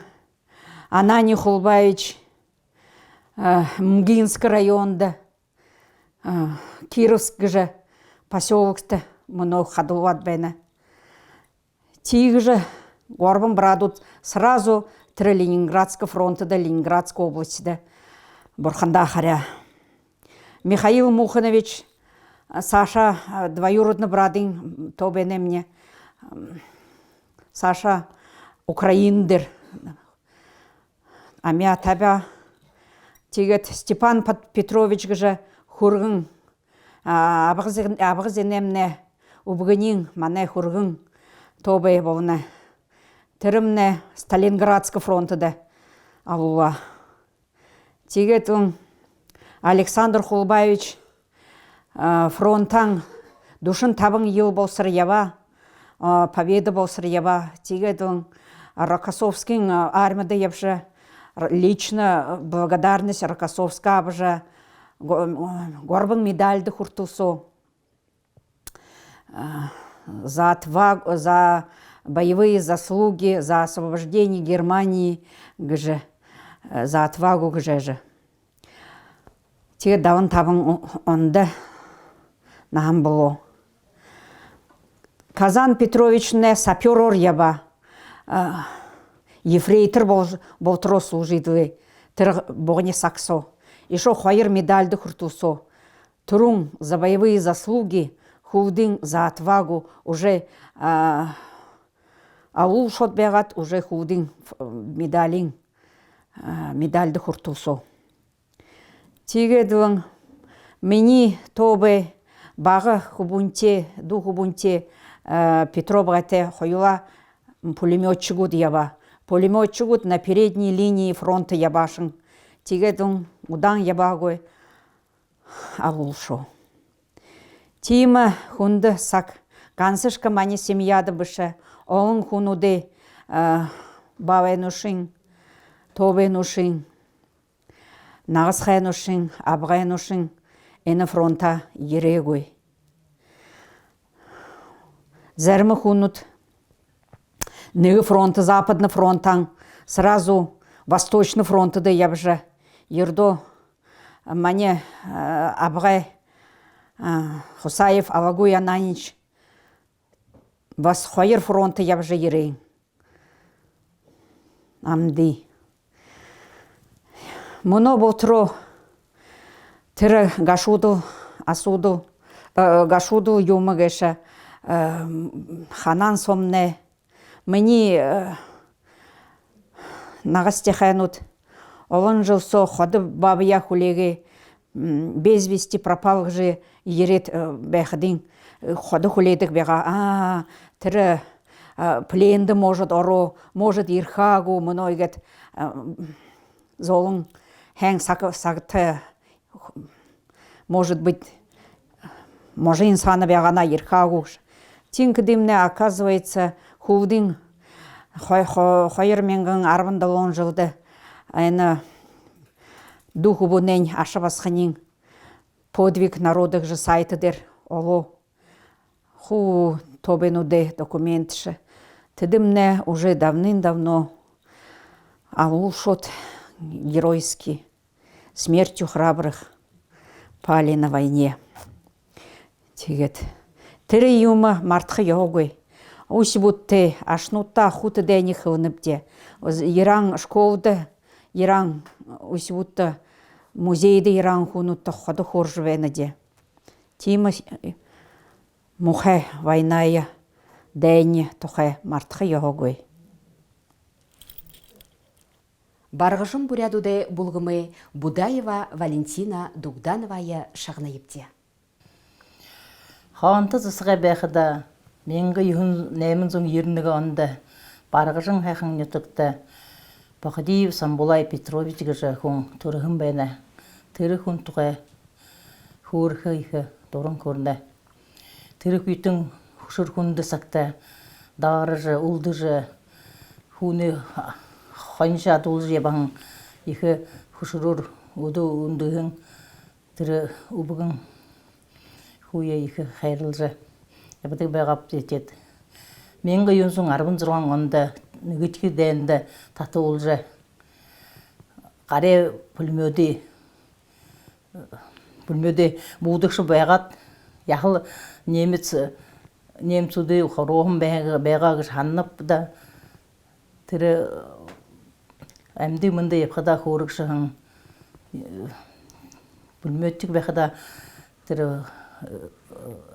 Ананий Хулбаевич, э, МГИНский районда, э, Кировск гэжэ посёлокто мүнөө хадуураад байна. Тиигэжэ гурбан брадууд сразу тэрэ Ленинградский фронтдо, Ленинградская областьда бурхандаа харяа. Михаил Муханович, а, Саша, а, двоюродный брадынь, м, тобомни, м, Саша Украина дээрэ, амяа табяа. Тиигээд Степан Пат-, Петрович гэжэ хүргэн, а, абгазын, абгазын эмнэ үбгэниинь манай хүргэн тообэй болоно. Тэрэмнай Сталинградска фронтдо алуулаа. Тиигээд лэ Александр Хулбаевич, а, фронтһоо дүшэн табан жэл болосор ябаа, а, победа болосор ябаа. Тиигээд лэ Рокоссовскын, а, армида ябажа, р-, лично благодарность Рокоссовского абажа, го-, м, гурбан медальда хүртэлсөө. А, за отвагу, за боевые заслуги, за освобождение Германии гэжэ, э, за отвагу гэжэ. Тиигээд далан табан о-, ондо наһан болоо. Казан Петровичнай сапёроор ябаа, а, ефрейтор бол-, болотороо служить лэ, тэрэ бугани саг соо. Ещё хоёр медальда хүртэлсөө. Түрүүн за боевые заслуги, хүбүүдынь за отвагу уже, а, алуулшоод байгаад, уже хүбүүдынь ф-, медалиин, а, медальда хүртэлсөө. Тиигээд лэ минии тообэй бага хүбүүнтэй, дүү хүбүүнтэй, а, Петров багатай хоюулаа пулемётчигууд ябаа. Пулемётчигууд на передней линии фронта ябаашан. Тиигээд лэ удаан ябаагүй алуулшоо. Тиимэ хүндэ саг гансашка манай семьяда бэшэ, олон хүнүүдэй, а, баабайнуудшни, тообойнуудшни, нагасхайнуудшни, абгайнуудшни энэ фронтоо ерээгүй. Зарима хүнүүд нэгэ фронт, Западна фронтһоо сразу Восточна фронтдо ябажа, ердөө манай, э, абгай, э, Хусаев Алагуй Ананич баһа хоёр фронт ябажа ерээ. Амиды. Мүнөө болотороо тэрэ гашуудал асуудал, э, гашуудал юумэ гээшэ, э, ханаан соомнай. Минии, э, нагаса захынууд олон жэл соо ходо баабаяа хүлеэгээ, м, без вести пропал гэжэ ерээд, э, байхадань, э, ходо хүлеэдэг байгаа. Аа, тэрэ, э, плендэ, может, ороо, может, ерэхэ гү, мүнөө иигээд, э, зөөлэн һайн саг, сагта, может быть, можын саана байгаанаа ерэхэ гү гэжэ. Тиин гэхэдэмнай, оказывается, хүбүүдынь хо-, хо-, хоёр мянган арбан долоон жэлдэ энэ дүү хүбүүнэйнь аша басаганиинь «Подвиг народа» гэжэ сайт дээрэ олоо. Хуу тообойнуудай документшни. Тэдэмнай уже давным-давно алуулшоод, геройски, смертью храбрых пали на войне. Тиигээд тэрэ юумэ мартаха ёһогүй. Үхибүүдтээ, ашануудтаа, хүнүүдтээ хэлэнэбди. Ерэн школада, ерэн үхибүүдтэ, музейдэ ерэн хүнүүдтэ ходо хөөрэжэ байнабди. Тиимэ муухай войнай дайнай тухай мартаха ёһогүй. Баргажан буряадуудай бүлгэмэй Будаева Валентина Дугдановаяа шагнаябди. Хоонто засагай байхада, мянга юһэн, найман зуун ерэн нэгэн ондо Баргажан һайхан нютагта Походиев Самбулай Петрович гэжэ хүн түрэһэн байна. Тэрэ хүн тухай хөөрэхэ ехэ дуран хүрэнэ. Тэрэ хүйтэн хүшэр хүндэ сагта дааража, үлдэжэ, хүнэй хонишоо адуулжа ябаһан, ехэ хүшэрөөр үдэ үндэһэн тэрэ үбгэн хүнэй ехэ хайрлажа ябадаг байгаабди. Тиигээд мянга юһэн зуун арбан зургаан ондо нэгэдэхи дайнда татуулжа, гарай пулемёдой, пулемёдой буудагша байгаад, яһала немец, немцүүдые хурууһан байгаа, байгаа гэжэ һананаб даа. Тэрэ, э, амиды мэндэ ябахадаа хөөрэгшэ һэн, э, пулемётчик байхадаа, тэрэ, э,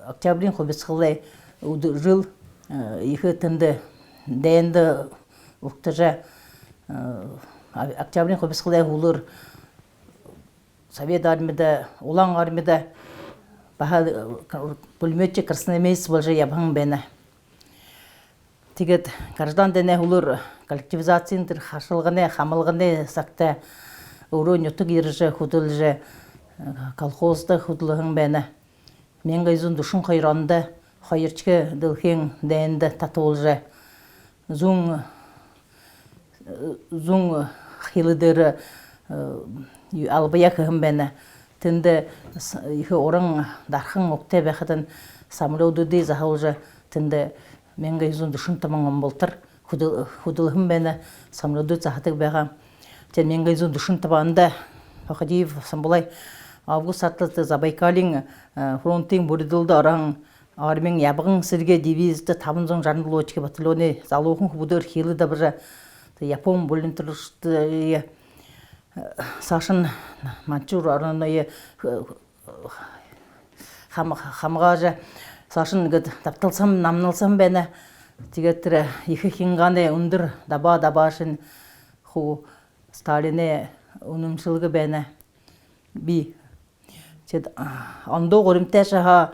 Октябриин хубисхалай үдэр, жэл, э, ехэ тэндэ дайнда угтажа, э, Октябриин хубисхадай һүүлээр Совет армида, Улаан армида баһа, э, пулемётчик, красноармеец болжо ябаһан байна. Тиигээд граждан дайнай һүүлээр коллективизациин тэрэ хашалганай, хамалганай сагта өөрөө нютаг ерэжэ, хүдэлжэ, э, колхозто хүдэлһэн байна. Мянга юһэн зуун дүшэн хоёр ондо Хоёрдохи дэлхэйн дайнда татуулжа, зүүн, зүүн хилэ дээрэ, э, албаяа хэһэн байна. Тэндэ с-, ехэ уран дархан угтай байхадань, самолёдуудые заһуулжа, тэндэ мянга юһэн зуун дүшэн табан он болотор хүдэл-, хүдэлһэн байна, самолёдууд заһадаг байгаа. Тиигээд мянга юһэн зуун дүшэн табан ондо Фаходиев Самбулай август сарда Забайкалиин, э, фронтын бүридэлдэ ороһон, армиин ябаган сэрэгэй дивизида табан зуун жаран долоодохи батальоной залуухан хүбүүдээр хилэ дабажа, тиигээд япон буллинтарштай, э, саашань Маньчжур оронойе, э, хам-, хамгаажа, саашань гээд дабталсаһан, намналсаһан байна. Тиигээд тэрэ ехэ хингаанай үндэр дабаа дабаашань хуу Сталинай үнэмшэлгэ байна. Би тиигээд, а, ондоо гуримтайшье һаа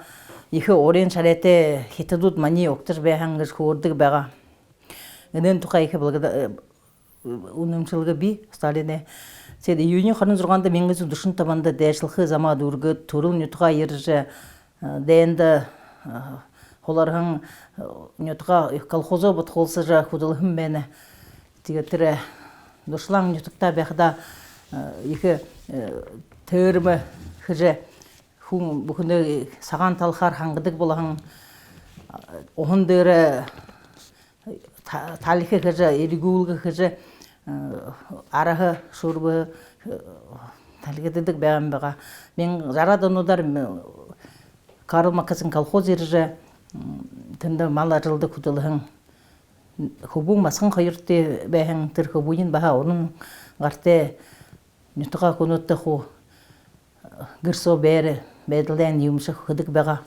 ехэ урин шарайтай хитадууд маниие угтажа байһан гэжэ хөөрдэг байгаа. Энээн тухай ехэ благодар-, э, үнэмшэлгэ бии Сталинай. Тиигээд июниин хорин зургаанда мянга юһэн зуун дүшэн табанда дайшалхы замаа дүүргээд, түрэл нютагаа ерэжэ, э, дайнда, э, һуларһан, э, нютагаа колхозоо бодхоолсожо хүдэлһэн байна. Тиигээд тэрэ, э, Душлан нютагта байхадаа, э, ехэ, э, тэрмэ хэжэ, хүн бүхэнэй сагаан талхаар хангадаг болоһон, э, уһан дээрэ та-, талхи хэжэ, эрьюулгэ хэжэ, э, араһа, шүүрбэ, э, талхидадаг байгаа юм байгаа. Мянга, жараад онуудаар, м, Карл Максин колхоз ерэжэ, м, тэндэ мал ажалда хүдэлһэн. Хүбүүн басаган хоёртой байһан, тэрэ хүбүүниинь баһа уран гартай, нютагаа хүнүүдтэ хуу гэр соо байра, байдалай юумэшье хэдэг байгаа.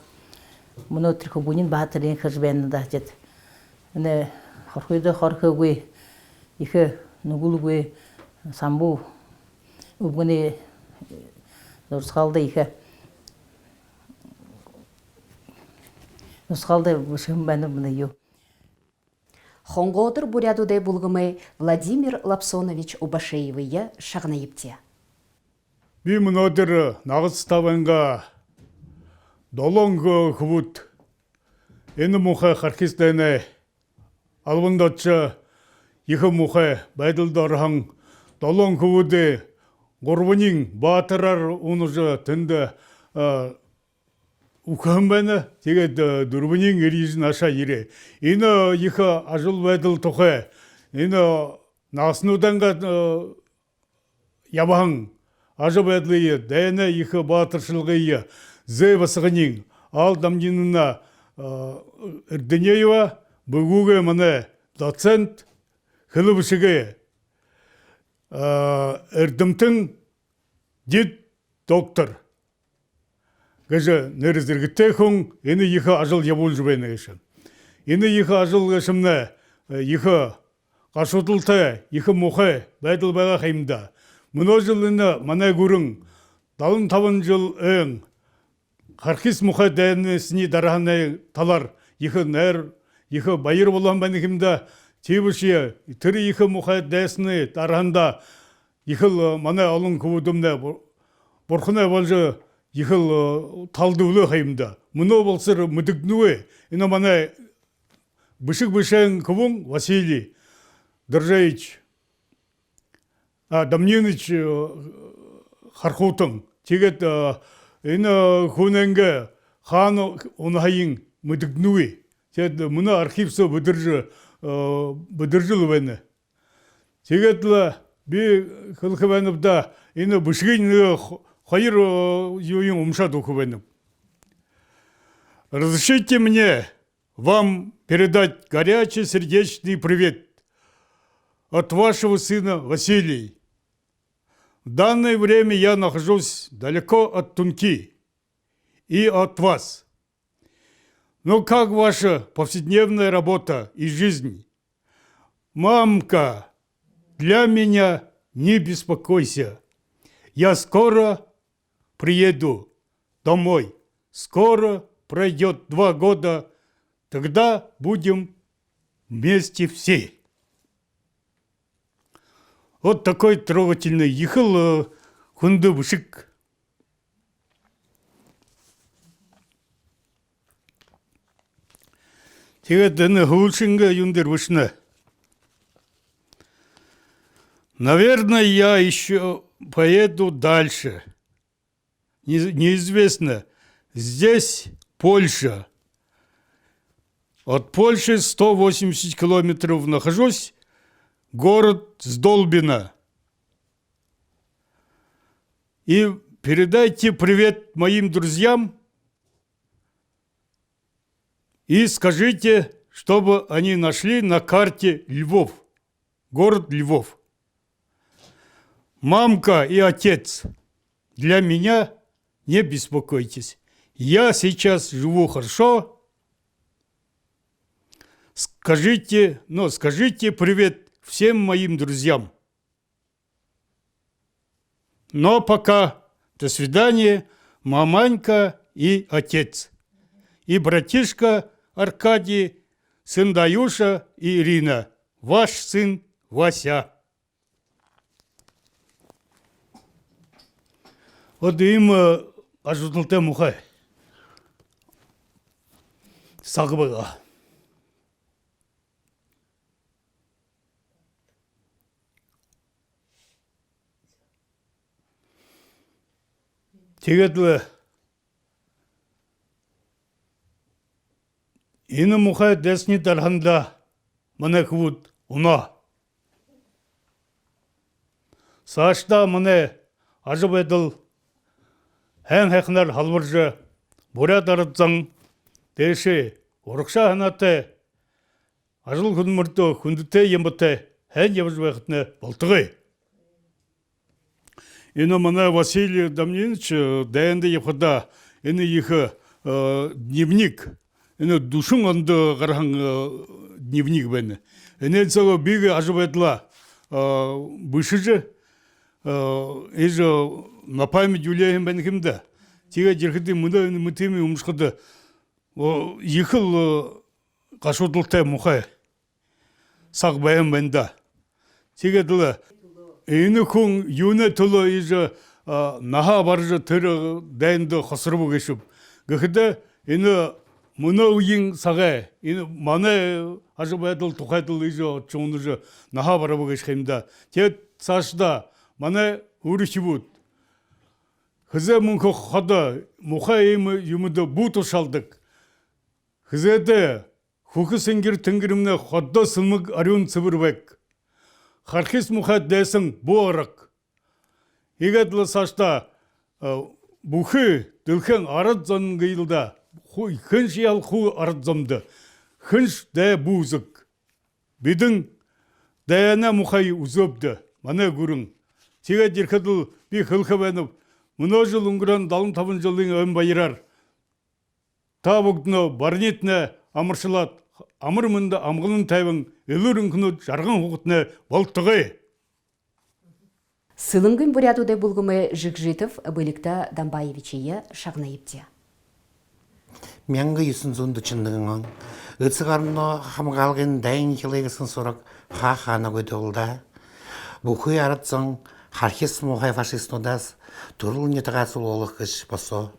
Мүнөө тэрэ хүбүүниинь баһа тэрэниие хэжэ байна даа, тиигээд. Энэ хорхойдо хорхогүй, ехэ нүгэлгүй, самбуу үбгэнэй зурсагаалда ехэ, зурсагаалда бэшэһэн байна мүнөө юу. Хонгоодор буряадуудай бүлгэмэй Владимир Лопсонович Убашеевые шагнаябди. Би мүнөөдэр Нагаса табанга долоон хү-, хүбүүд энэ муухай Хархис дайнай албанда ошожо, ехэ муухай байдалда ороһон долоон хүбүүдэй гурбаниинь баатараар унажа тэндэ, а, үхэһэн байна. Тиигээд, э, дүрбэниинь эрьежэ наашаа ерээ. Энэ ехэ ажал байдал тухай, энэ нагасануудаангаа, э, ябаһан ажабайдалые, дайнай ехэ баатаршалгые зээ басаганиинь Алла Дамдиновна, э, Эрдынеева, бэгүүгээ манай доцент, хэлэ бэшэгэй, э, эрдэмтэн, дид доктор гэжэ нэрэ зэргэтэй хүн энэ ехэ ажал ябуулжа байна гээшэ. Энэ ехэ ажал гээшэмнай, э, ехэ гашуудалтай, ехэ муухай байдал байгаа ха юм даа. Мүнөө жэл энэ манай гүрэн далан табан жэл ойн Хархис муухай дайсанай дараһанай талаар ехэ найр, ехэ баяр болоһон байна ха юм даа. Тиибэшье, тэрэ ехэ муухай дайсанай дараһанда ехэл, э, манай олон хүбүүдэмнай бур-, бурханай болжо ехэл, э, талдуулаа ха юм даа. Мүнөө болосор мэдэгдэнэгүй. Энэ манай бэшэг бэшэһэн хүбүүн Василий Доржоевич, а, Дамдинович, э, Хархуутан. Тиигээд, э, энэ хүнэйнгээ хаана унаһыень мэдэгдэнэгүй. Тиигээд мүнөө архив соо бэдэржэ, э, бэдэржэл байна. Тиигээд лэ би хэлэхэ байнаб даа, энэ бэшэгынь нэгэ х-, хоёр, э, юуень уншаад үгэхэ байнаб. Разрешите мне вам передать горячий сердечный привет от вашего сына Василия. В данное время я нахожусь далеко от Тунки и от вас. Но как ваша повседневная работа и жизнь? Мамка, для меня не беспокойся. Я скоро приеду домой. Скоро пройдёт два года, тогда будем вместе все. Вот такой трогательный, ехэл, э, хүндэ бэшэг. Тиигээд энэ һүүлшынгээ юун дээрэ бэшэнэ. Наверное, я ещё поеду дальше. Не-, неизвестно. Здесь Польша. От Польши сто восемьдесят километров нахожусь, город Сдолбино. И передайте привет моим друзьям и скажите, чтобы они нашли на карте Львов, город Львов. Мамка и отец, для меня не беспокойтесь. Я сейчас живу хорошо. Скажите, ну, скажите привет всем моим друзьям. Но пока. До свидания, маманька и отец. И братишка Аркадий, сын Даюша и Ирина. Ваш сын Вася. Вот иимэ, э, ажабайдалтай муухай саг байгаа. Тиигээд лэ энэ муухай дайсанай дарһанда манай хүбүүд унаа. Саашадаа манай ажабайдал һайн һайханаар һалбаржа, буряад арад зон дээшээ урагшаа һанаатай, ажал хүдэлмэридөө хүндэтэй, ямбатай һайн ябажа байхатнай болтогой. Энэ манай Василий Дамнинович, э, дайнда ябахадаа энэ ехэ, э, дневник, энэ дүшэн ондо гараһан, э, дневник байна. Энээн соогоо би ажабайдалаа, э, бэшэжэ, э, иигэжэ на память үлеэһэн байна һэм даа. Тиигээд ерэхэдээ мүнөө энэ мэтыемые уншахада, о, ехэл, э, гашуудалтай муухай саг байһан байна даа. Тиигээд лэ энэ хүн юунэй түлөө иигэжэ, а, наһаа баража, тэрэ дайнда хосорбо гээшэб гэхэдэ, энэ мүнөө үеын сагай, энэ манай ажабайдал тухайда лэ иигэжэ шүүнэжэ наһаа бараба гээшэ һэм даа. Тиигээд саашадаа манай үри хүбүүд хэзээ мүнхэ ходо муухай иимэ юумэндэ бү тушаалдаг. Хэзээдэ хүхэ сэнгир тэнгэримнай ходо сэмэг арюун сэбэр байг. Харахыш муухай дайсан бү орог. Иигээд лэ саашадаа, э, бүхы дэлхэйн арад зон гээл даа. Ху-, хэншье яал хуу арад зомнай. Хэншье дайн бү үзэг. Бидэн дайнай муухай үзөөбди, манай гүрэн. Тиигээд ерэхэдэл би хэлэхэ байнаб. Мүнөө жэл үнгэрһэн далан табан жэлэй ойн баяраар та бүгэдэниие баринтнай амаршалаад, амар мэндэ, амгалан тайбан, элүүр энхэнүүд, жарган хүүгэдтнай болтогой. Сэлэнгын буряадуудай бүлгэмэй Жигжитов Бэлигтэ Дамбаевичые шагнаябди. Мянга юһэн зуун дүшэн нэгэн он. Эсэгэ ороноо хамгаалгын дайн хилэй гэһэн сураг хаа хаанагүй дуулдаа. Бүхы арад зон харахыш муухай фашистнуудһаа түрэл нютагаа сүлөөлхэ гэжэ босоо.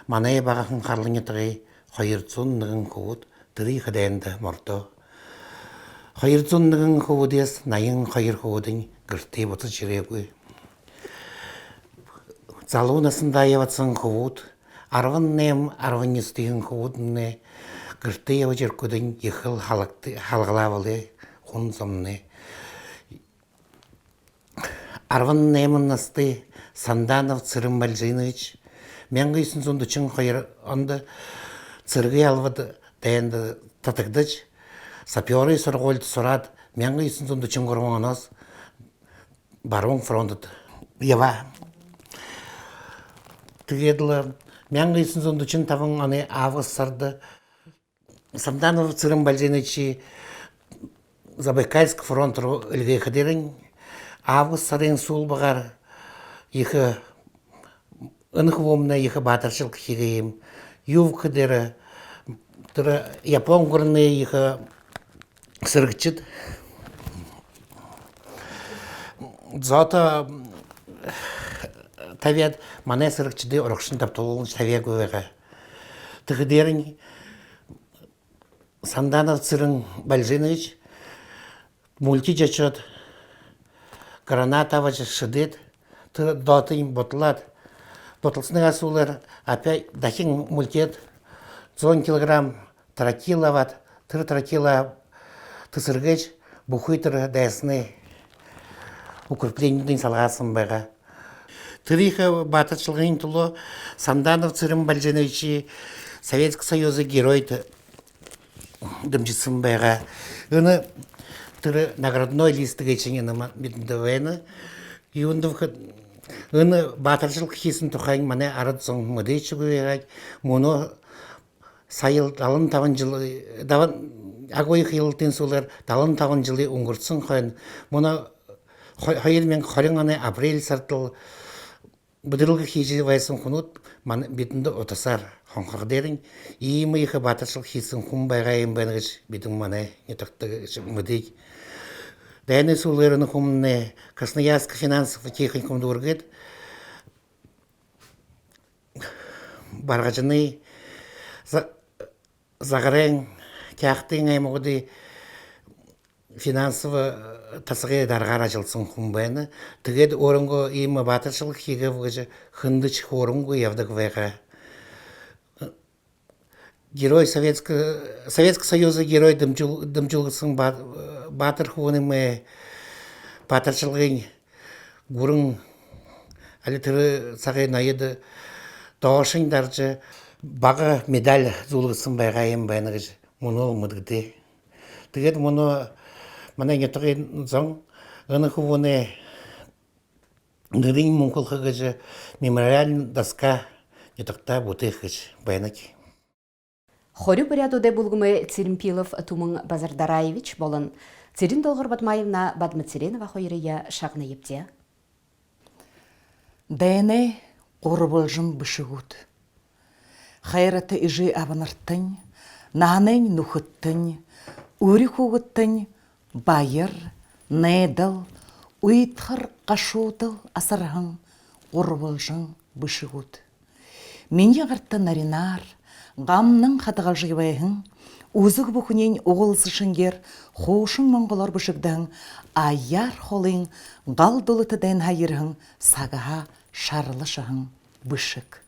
Манай багахан Харлан нютагай хоёр зуун нэгэн хүбүүд тэрэ ехэ дайнда мордоо. Хоёр зуун нэгэн хүбүүдһээ наян хоёр хүбүүдынь гэртээ буцажа ерээгүй. Залуу наһандаа ябаһан хүбүүд, арбан найман, арбан юһэтэйхэн хүбүүднай гэртээ ябажа ерэхэдэнь ехэл халаг-, халгалаа бэлэй хүн зомнай. Арбан найман наһатай Санданов Цырен Бальжинович мянга юһэн зуун дүшэн хоёр ондо Цэрэгэй Албада дайнда татагдажа, сапёрой һургуулида һураад, мянга юһэн зуун дүшэн гурбан онһоо Баруун фронтдо ябаа. Тиигээд лэ мянга юһэн зуун дүшэн табан оной август һарада Санданов Цырен Бальжинович Забайкальск фронт руу эльгээхэдэрэнь, Август сарын һүүлээр ехэ, энэ хүбүүмнай ехэ баатаршалга хээ юм. Юу гэхэдэ, тэрэ Япон гүрэнэй ехэ сэрэгшэд зоото табяад, манай сэрэгшэдые урагшань дабтуулан табяагүй байгаа. Тиихэдээрэнь Санданов Цырен Бальжинович мүлтижэ ошоод, граната абажа шэдээд, тэрэ зоотыень буталаад, буталсаныгаа һүүлээр опять дахин мүлтиеэд, зуун килограмм тротил абаад, тэрэ тротилаа тэсэргээжэ, бүхы тэрэ дайсанай укрепленинүүдынь салгаалһан байгаа. Тэрэ ехэ баатаршалгын түлөө Санданов Цырен Бальжиновичые Советского Союза Геройдо дэмжэһэн байгаа. Энэ тэрэ наградной лист гээшэнь энэ ма-, бидэндэ байна. Юундэб гэхэдэ, энэ баатаршалга хэһэн тухайнь манай арад зон мэдээжэ үгы байгаа. Мүнөө сая далан табан жэл, далан, агууехэ ялалтын һүүлээр далан табан жэлэй үнгэрһэн хойно, мүнөө хо-, хоёр мянга хорин оной апрель һарада бэдэрэлгэ хэжэ байһан хүнүүд манай, бидэндэ утаһаар хонхордоорынь, иимэ ехэ баатаршалга хэһэн хүн байгаа юм байна гэжэ бидэ манай нютагта гэжэ мэдээе. Дайнай һүүлээр энэ хүмнай Красноярск финансово техникум дүүргээд, Баргажанай, За-, Загарайн, Хяагтын аймагуудай финансово, э, тасагай даргаар ажаллаһан хүн байна. Тиигээд өөрынгөө иимэ баатаршалга хээб гэжэ хэндэшье хөөрээнгүй ябадаг байгаа. Герой Советского, Советского Союза Герой дэмжүүл-, дэмжүүлгэһэн ба-, баатар хүбүүмнай баатаршалгын гүрэн, али тэрэ сагай ноёд доошонь даража, бага медаль зүүлгэһэн байгаа юм байна гэжэ мүнөө мэдэгдээ. Тиигээд мүнөө манай нютагай зон энэ хүбүүнэй нэрыень мүнхэлхэ гэжэ мемориальна доска нютагтаа бүтээхэ гэжэ байнабди. Хорюу буряадуудай бүлгэмэй Цыремпилов Түмэн Базардараевич болон Цырен-Долгор Бадмаевна Бадмацыренова хоёрые шагнаябди. Дайнай гурбалжан бэшэгүүд. Хайрата эжы абанартань, наһанайнь нүхэдтэнь, үри хүүгэдтэнь баяр, найдал, уйдхар, гашуудал асарһан гурбалжан бэшэгүүд. Минии гарта наринаар гамнан хадагалжа байһан, үзэг бүхэниинь угалза шэнгеэр хуушан монголоор бэшэгдэһэн аяар холын гал дүлэтэ дайнһаа ерэһэн сагһаа шарлашаһан бэшэг.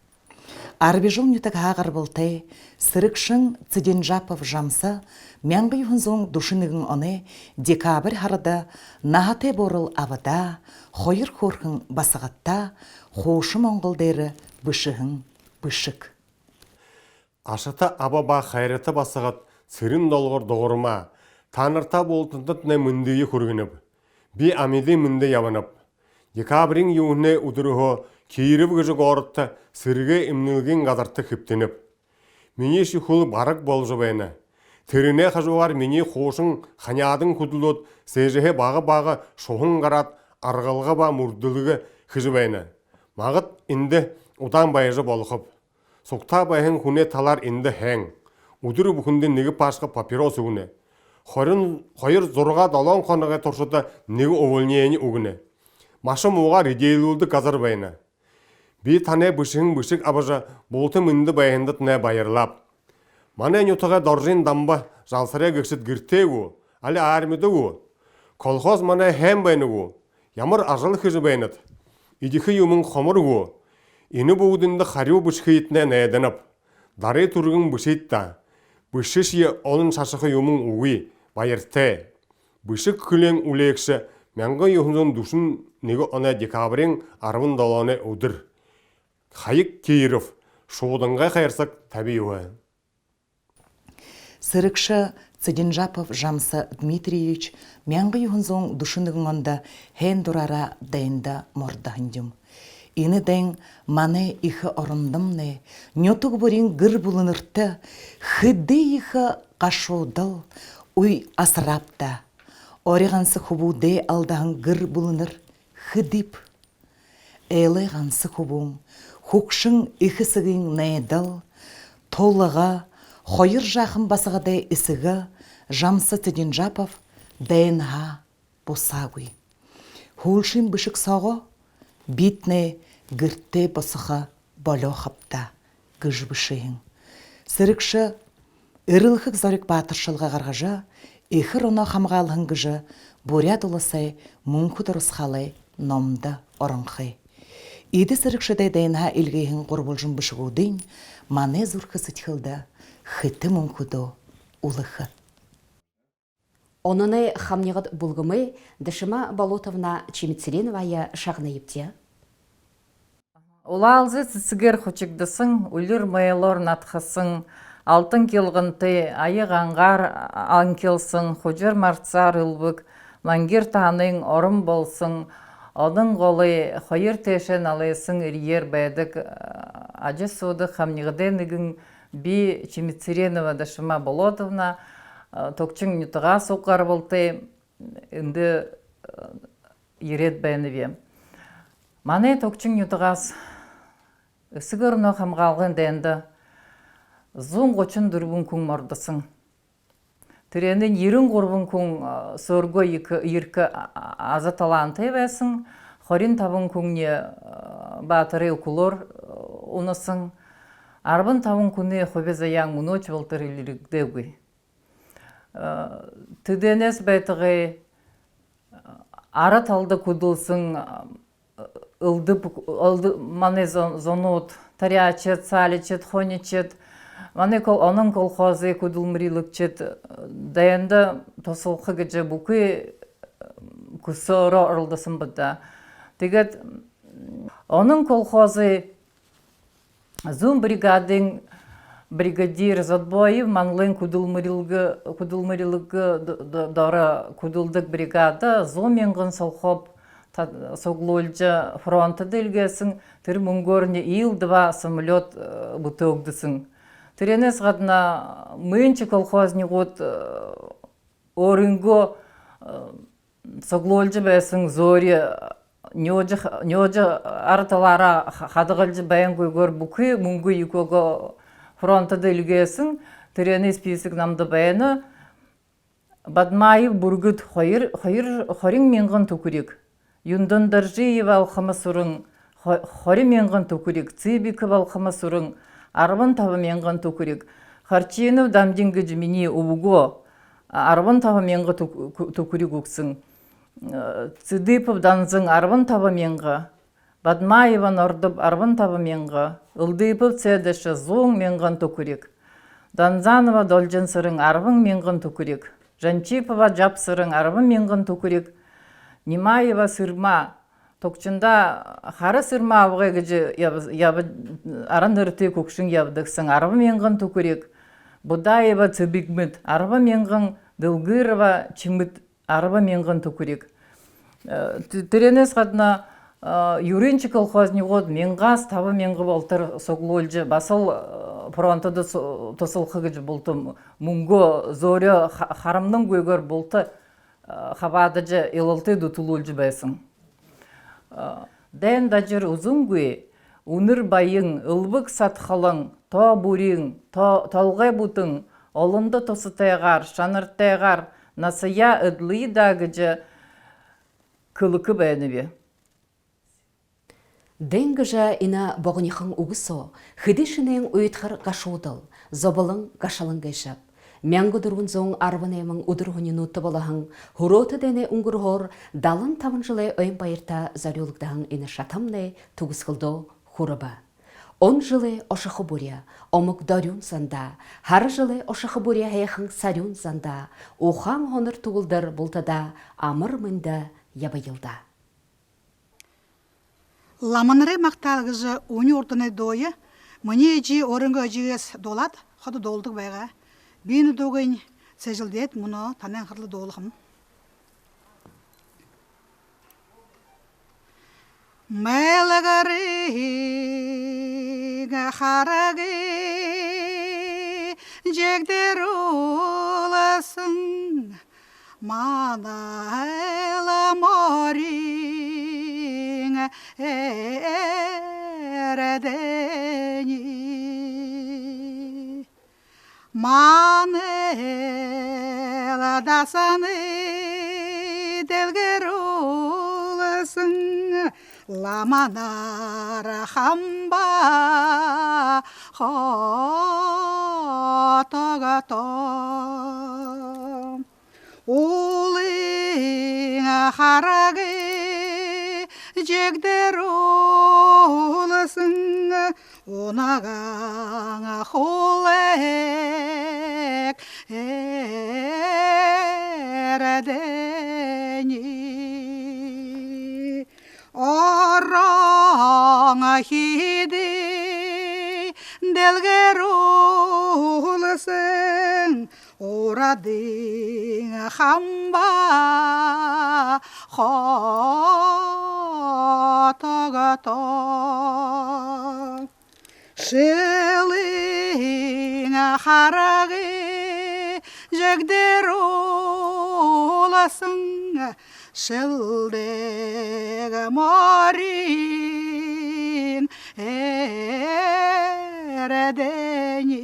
Арбижал нютагһаа гарбалтай сэрэгшэн Цыденжапов Жамса мянга юһэн зуун дүшэн нэгэн оной декабрь һарада наһатай буурал абадаа, хоёр хөөрхэн басагадтаа хуушан монгол дээрэ бэшэһэн бэшэг. Ашата аба ба хайрата басагад Цырен-Долгор Дугарма, таанартаа бултандатнай мэндые хүргэнэб. Би амиды мэндэ ябанаб. Декабриин юһэнэй үдэрһөө Киров гэжэ городто сэрэгэй эмнэлгын газарта хэбтэнэб. Минии шэхүүл бараг боложо байна. Тэрэнэй хажуугаар минии хуушан ханаадан хүдэлөөд, сээжэһээ бага-бага шуһан гараад, аргалга ба мүрдэлгэ хэжэ байна. Магад эндэ удаан байжа болохоб. Сугтаа байһан хүнэй талаар эндэ һайн. Үдэр бүхэндэ нэгэ пачка папирос үгэнэ. Хорин, хоёр зургаа долоон хоногой туршада нэгэ увольнени үгэнэ. Маша муугаар эдеэлүүлдэг газар байна. Би танай бэшэһэн бэшэг абажа, булта мэндэ байһандатнай баярлааб. Манай нютагай Доржын Дамба Жалсарай гэгшэд гэртээ гү, али армида гү? Колхоз манай һайн байна гү? Ямар ажал хэжэ байнат? Эдихэ юумэн хомор гү? Энэ бүгэдэндэ харюу бэшэхыетнай найданаб. Дары түргэн бэшыт даа. Бэшэшье олон шашаха юумэн үгы. Баяртай. Бэшэг хүлеэн үлээгшэ мянга юһэн зуун дүшэн нэгэ оной декабриин арбан долооной үдэр. Хаяг Киров, Шуудангай хайрсаг, табиюһэ. Сэрэгшэ Цыденжапов Жамса Дмитриевич мянга юһэн зуун дүшэн нэгэн ондо һайн дураараа дайнда мордоһон юм. Энэ дайн манай эхэ орондомнай, нютаг бүриин гэр бүлэнэртэ хэды ехэ гашуудал, уй асарааб даа. Ори ганса хүбүүдээ алдаһан гэр бүлэнэр, Кэдып. Ээлэй ганса хүбүүн, хүгшэн эхэ эсэгын найдал, тулга, хоёр жаахан басагадай эсэгэ Жамсо Цыденжапов дайнһаа бусаагүй. Һүүлшын бэшэг соогоо: «Битнай гэртээ бусаха болёо хабтаа», — гэжэ бэшэһэн. Сэрэгшэ эрэлхэг зориг баатаршалга гаргажа, Эхэ Руно хамгаалһан гэжэ Буряад Уласай Мүнхэ дурасхаалай номдо оронхой. Эдэ сэрэгшэдэй дайнһаа эльгээһэн гурбалжан бэшэгүүдынь манай зүрхэ сэдьхэлдэ хэтэ мүнхэдөө үлэхэ. Онооной хамнигад бүлгэмэй Дашима Болотовна Чимитцыреноваяа шагнаябди. Улаалзы сэсэгээр хушагдасан, үлир майлаар надхасан, алтан хилгантай, ая гангаар ангилсан, хужар марсаар элбэг, мангир таанын орон болсон, Онон голой хоёр тээшээ налайсан эрьеэр байдаг, э, ажасуудаг хамнигадай нэгэн би, Чимитцыренова Дашима Болотовна, э, Тогчын нютагһаа уг гарбалтай эндэ, э, ерээд байнаб. Манай Тогчын нютагһаа Эсэгэ ороноо хамгаалгын дайнда зуун гушан дүрбэн хүн мордосон. Тэрээнэй ерэн гурбан хүн, а, сөөргөө ехэ, ехэ, а, а, аза талаантай байсан, хорин табан хүнэй, а, баатарай үхэлөөр, а, унаһан, арбан табан хүнэй хуби заяан мүнөөшье болотор элирэгдээгүй. А, тэдэнэһээ байтагай, а, ара талада хүдэлһэн, а, элдэб, элдэб, манай зон-, зонууд, таряашад, саалишад, хонишод, манай кол-, Онон колхозой хүдэлмэрилэгшэд, э, дайнда туһалха гэжэ бүхы, э, хүсөөрөө оролдоһон байна. Тиигээд, м, Онон колхозой зүүн бригадын бригадир Зодбоев Манлын хүдэлмэрилгэ-, хүдэлмэрилгэ д-, д-, доро хүдэлдэг бригада зуун мянган солхооб та-, суглуулжа фронтдо эльгээһэн, тэрэ мүнгөөрнь Ил-два самолёт, э, бүтээгдэһэн. Тэрэнһээ гадна мүнөөшье колхознигууд, э, өөрынгөө, э, суглуулжа байһан зөөри нюужа, нюужа ара талаараа ха-, хадагалжа байнгүйгөөр бүхы мүнгэ юугээ фронтдо эльгээһэн, тэрэнэй список намда байна. Бадмаев Бүргэд хоёр, хоёр, хорин мянган түхэриг. Юндан Доржиева Алхама Сүрэн хо-, хорин мянган түхэриг. Цыбиков Алхама Сүрэн арбан табан мянган түхэриг. Харчинов Дамдин гэжэ минии үбгөө арбан табан мянга түх-, түхэриг үгэһэн. Э, Цыдыпов Данзан арбан табан мянга. Бадмаева Нордоб арбан табан мянга, Элдыпов Цэдэшэ зуун мянган түхэриг, Данзанова Должинсэрэн арбан мянган түхэриг, Жанчипова Жабсэрэн арбан мянган түхэриг, Нимаева Сэрмэ, Тогчиндо хара сэрмэ абагай гэжэ яб-, яб-, арад нэрэтэй хүгшэн ябадаг һэн, арбан мянган түхэриг, Будаева Цэбигмэд арбан мянган, Дэлгырова Чимэд арбан мянган түхэриг. Э, т-, тэрэнһээ гадна, э, юрэншье колхознигууд мянгаһаа табан мянга болотор суглуулжа, баһал, э, фронтдо су-, туһалха гэжэ булта мүнгөө зөөри ха-, харамнангүйгөөр булта, э, хабаадажа, илалтай дүтэлүүлжэ байһан. Э, дайн дажар үзэнгүй, үнэр баян, элбэг садхалан, тоо бүрин, то-, толгой бүтэн, олондо туһатайгаар, шанартайгаар наһаяа эдлэе даа гэжэ хэлэхэ байнаб. Дайн гэжэ энэ богонихон үгэ соо хэды шэнээн уйдхар гашуудал, зоболон гашалан гээшэб. Мянга дүрбэн зуун арбан найман үдэр һүнинүүдтэ болоһон Хүрөөтэ дайнай үнгэрһөөр далан табан жэлэй ойн баярта зорюулагдаһан энэ шатамнай түгэсхэлдөө хүрэбэ. Он жэлэй ошохо бүри омог дорюун зандаа, һара жэлэй ошохо бүри һайхан сарюун зандаа, ухаан һонор түгэлдэр бултадаа амар мэндэ ябаял даа. Ламанарай магтаал гэжэ үни урданай дууе минии эжы өөрынгөө эжыгээһээ дуулаад, ходо дуулдаг байгаа. Би энэ дууень сэжэлдээд, мүнөө танай анхаралда дуулахам. Мэлгэриг харагы жэгдэрүүлсэн манай ламори Эрдэни. Маанал дасанай дэлгэрүүлсэн ламанар хамба хотогто. Уулын харгы жэгдэрүүлсэн унаган хүлэг Эрдэни. Орон хиды дэлгэрүүлсэн Урадын хамба хотогто. Шэлын харгы жэгдэрүүлсэн Шэлдэг морин Эрдэни.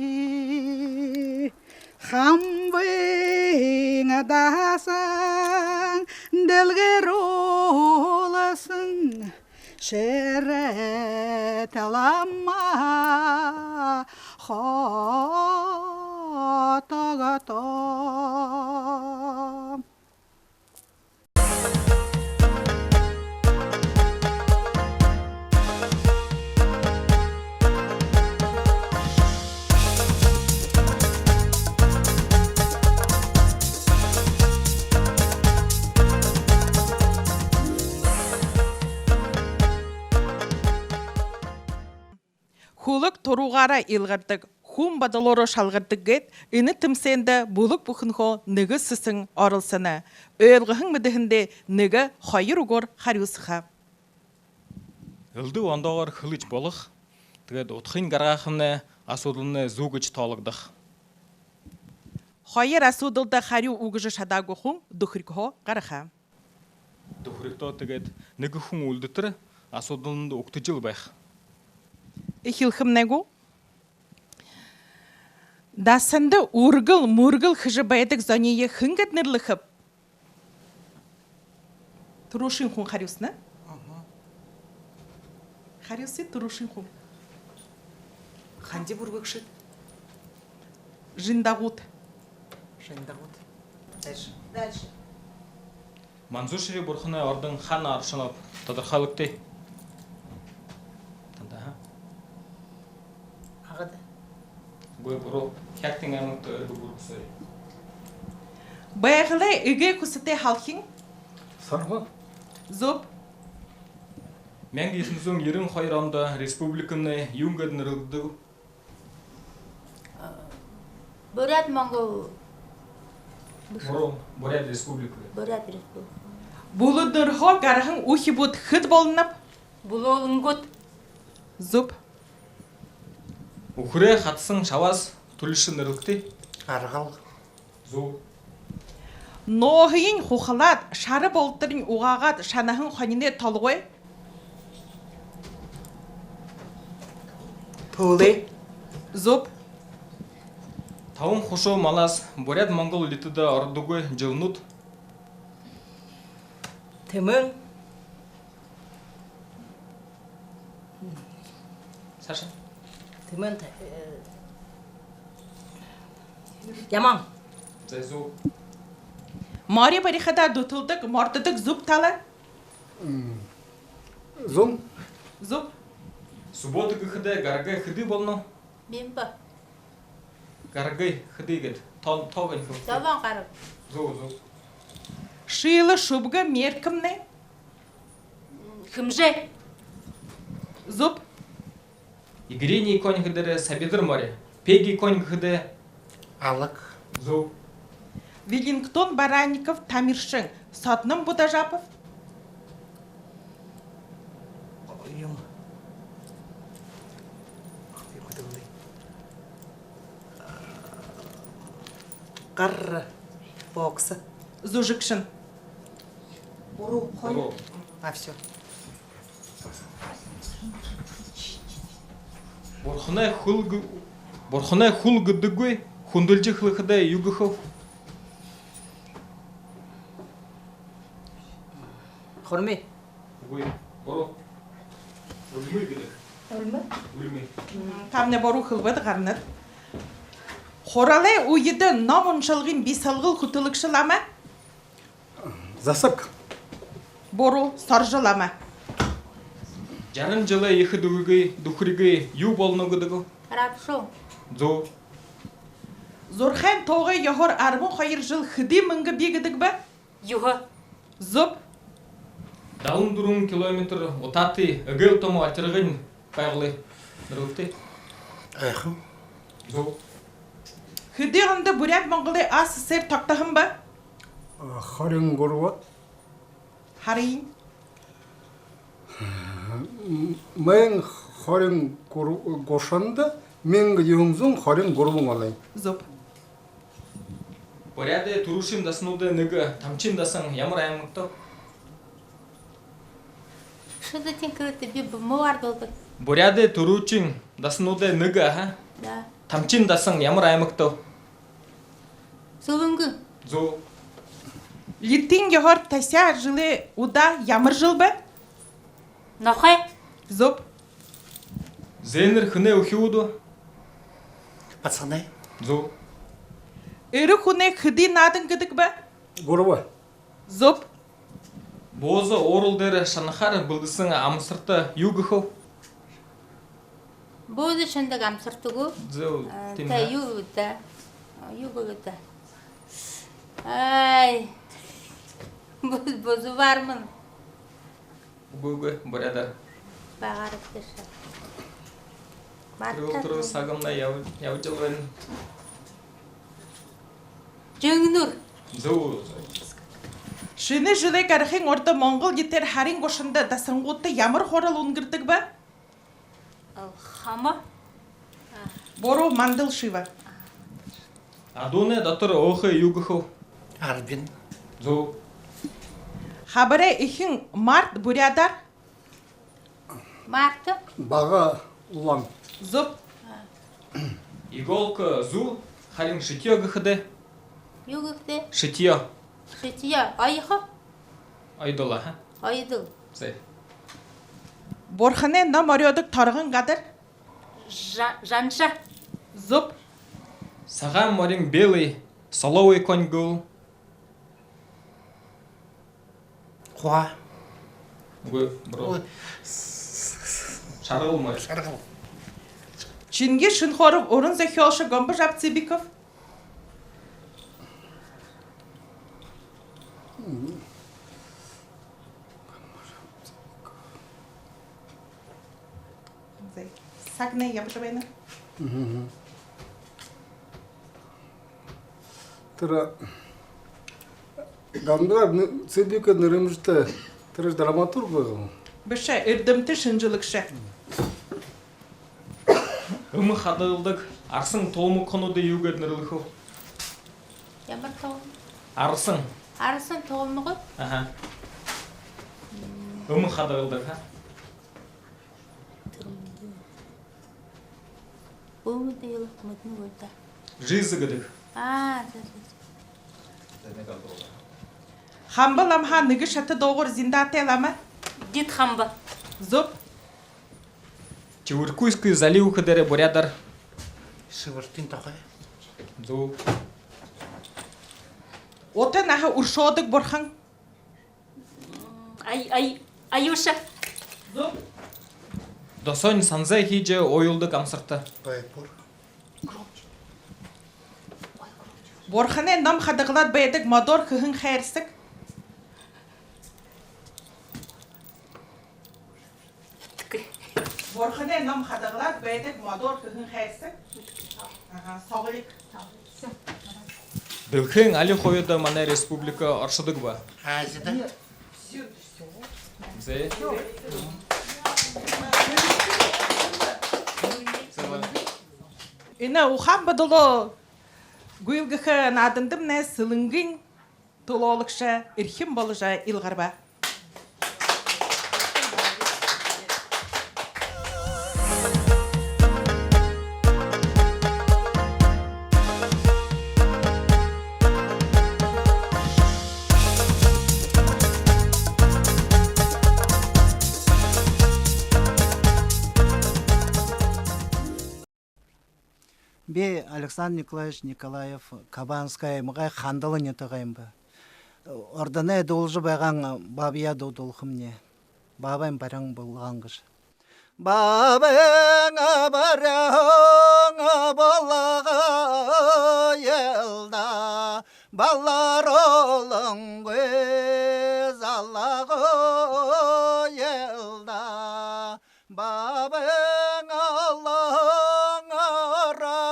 Хамбын дасан дэлгэрүүлсэн Шэрэтэ лама хотогто. Хүлэг туруугаараа илгардаг, хүн бодолоороо шалгардаг гээд энэ тэмсээндэ бүлэг бүхэнһөө нэгэ сэсэн оролсоно. Ойлгоһон мэдэһэндээ нэгэ, хоёр үгөөр харюусаха. Элдэб ондоогоор хэлэжэ болохо. Тиигээд удхынь гаргахамнай, асуудалнай зүб гэжэ тоологдохо. Хоёр асуудалда харюу үгэжэ шадаагүй хүн дүхэригһөө гараха. Дүхэригтөө тиигээд нэгэ хүн үлдэтэр, асуудалнууд угтажал байха. Эхилхэмнай гү? Дасанда үргэл мүргэл хэжэ байдаг зониие хэн гээд нэрлэхэб? Түрүүшын хүн харюусана. Мгм. Харюусая, түрүүшын хүн. Ханди бүргэгшэд. Жиндагууд. Жиндагууд. Дальше. Дальше. Манзушри бурханай ордон хана оршоноб? Тодорхойлогты. Танда, аха. Агада. Үгы, буруу. Хяагтын аймагта өргө бүргэсөөр. Байгалай эгээ хүсэтэй һалхин. Сорго. Зүб. Мянга юһэн зуун ерэн хоёр ондо республикамнай юун гээд нэрлэгдэб? Буряад-Монгол. Буруу, Буряад Республика. Буряад Республика. Бүлэднэрһөө гараһан үхибүүд хэд болоноб? Бүлөөлэнгүүд. Зүб. Үхэрэй хадсан шабаас түлишэ нэрлэгты. Аргал. Зүб. Нооһыень хухалаад, шара болоторынь угаагаад шанаһан хониной толгой. Түлэй. Зүб. Табан хушуу малаас Буряад-Монгол элитэдэ ородоггүй жэлнүүд. Тэмээн. Саша. Тэмээн, э, ямаан. Зай, зүб. Мори барихадаа дүтэлдэг, мордодог зүб тала. М, зун. Зүб. Суббота гэхэдэ гаргай хэды болоно? Мимба. Гаргай хэды гээд, тон, тоогоо хэлэгты. Долоон гарб. Зүб, зүб. Шилэ шүбгэ меркэмнай. Хэмжээ. Зүб. Игрени конь гэхэдэ сабидар мори. Пеги конь гэхэдэ алаг. Зүб. Веллингтон Баранников тамиршан, Содном Будажапов. Юм. Гар бокс. Зүжэгшэн. Буруу. Хоёр. Буруу. А, всё. Бурханай хүл гэ-, Бурханай хүл гэдэггүй хүндэлжэ хэлэхэдээ юу гэхэ? Хурми. Үгы, буруу. Үлмы гэдэг. Үлмы? Үлмы. М, тамнай буруу хэлбэд гарнат. Хуралай үедэ ном уншалгын бисалгал хүтэлэгшэ лама? Засаг. Буруу, соржо лама. Жаран жэлэй ехэ дүхэриг, дүхэриг юу болоно гэдэг? Рабшуу. Зүб. Зурхайн тоогой ёһоор арбан хоёр жэл хэды мүнгэ бии гэдэг бэ? Юһэ. Зүб. Далан дүрбэн километр утаатай эгээл томо Альтиргын байгал нэрлэгты. Айхан. Зүб. Хэды ондо Буряад-Монголой АССР тогтоһон бэ? А, хорин гурба. Харин. Мэн хорин гур-, гушанда, мэн юһэн зуун хорин гурбан оной. Зүб. Буряадай түрүүшын дасануудай нэгэ Тамчын дасан ямар аймагта? Шэдэ тэнхэрэтэ би б-, муугаар дуулдаг. Буряадай түрүүшын дасануудай нэгэ, аха? Да. Тамчын дасан ямар аймагта? Сэлэнгын. Зүб. Литын ёһоор таса жэлэй удаа ямар жэл бэ? Нохой. Зүб. Зээнэр хэнэй үхибүүд бэ? Пацанай. Зүб. Эрэ хүнэй хэды наадан гэдэг бэ? Гурба. Зүб. Бууза уурал дээрэ шанахаар бэлдэһэн амсарта юу гэхэ? Бууза шанадаг амсарта гү? Зүб, а, тиимэ. Та юу даа? Юу гэбэ даа? Ай. Буз-, бузубаар мэн. Үгы, үгы, буряадаар. Багаарагты шаа. Тэрэ мартаа. Тэрэ сагамнай яб-, ябажал байна. Жэнгэнүүр. Зүб. Шэнэ жэлэй гарахын урда монгол ниитээр һарын гушанда дасангуудта ямар хурал үнгэрдэг бэ? Хама. Буруу, мандал шива. Адуунай дотор өөһэ юу гэхэ? Арбин. Зүб. Хабарай эхин март буряадаар? Марта. Бага улаан. Зүб. Иголка зүб, харин шитьё гэхэдэ? Юу гэхэдэ? Шитьё. Шитьё. Оёхо. Оёдол, аха. Оёдол. Зэ. Бурханай ном орёодог торгон гадар? Жа-, жанша. Зүб. Сагаан морин белый, соловой конь гэбэл? Хуа. Үгы, буруу. Ой. Шаргал морин. Шаргал. Чингис Шэнэхоров уран зохёолшо, Гомбожаб Цыбиков? Зэ, сагнай ябажа байна. Мгм. Тэрэ Гомбожаб Цыбиков нэрэмжэтэ тэрэ драматург байгаа юм. Бэшэ, эрдэмтэ шэнжэлэгшэ. Үмэ хадагалдаг арсан тулмагхануудые юугээр нэрлэхэб? Ямар тулмаг? Арсан. Арсан тулмаг? Аха. Үмэ хадагалдаг, ха? Үмэ дээлэх мэднэ гү даа. Жиза гэдэг. Аа, за, за, за. Хамба ламһаа нэгэ шата доогуур зиндаатай лама? Дид Хамба. Зүб. Чебуркуйский залив гэхэдээрээ буряадаар? Шэбэртын тохой. Зүб. Ута наһа үршөөдэг бурхан? Ай, ай, Аюша. Зүб. Досоонь санзай хэжэ уйлдаг амсарта? Байбар. Бурханай ном хадагалаад байдаг модоор хэһэн хайрсаг? Бурханай ном хадагалаад байдаг модоор хэһэн хайрсаг? Ага, соголиг. Дэлхэйн али хубида манай республика оршодог бэ? Азида. Зэ. Энэ ухаан бодолоо гүйлгэхэ наадандамнай Сэлэнгын түлөөлэгшэ эрхим боложо илгарба. Би Александр Николаевич Николаев, Кабанская аймагай Хандала нютагайм бэ. Урданай дуулажа байгаа баабайе дуулахамни. Баабайм баряан болгон гэжэ. Баабайн баряан болгоёл даа, балар олонгүй залгоёл даа. Баабайн олон оргодороо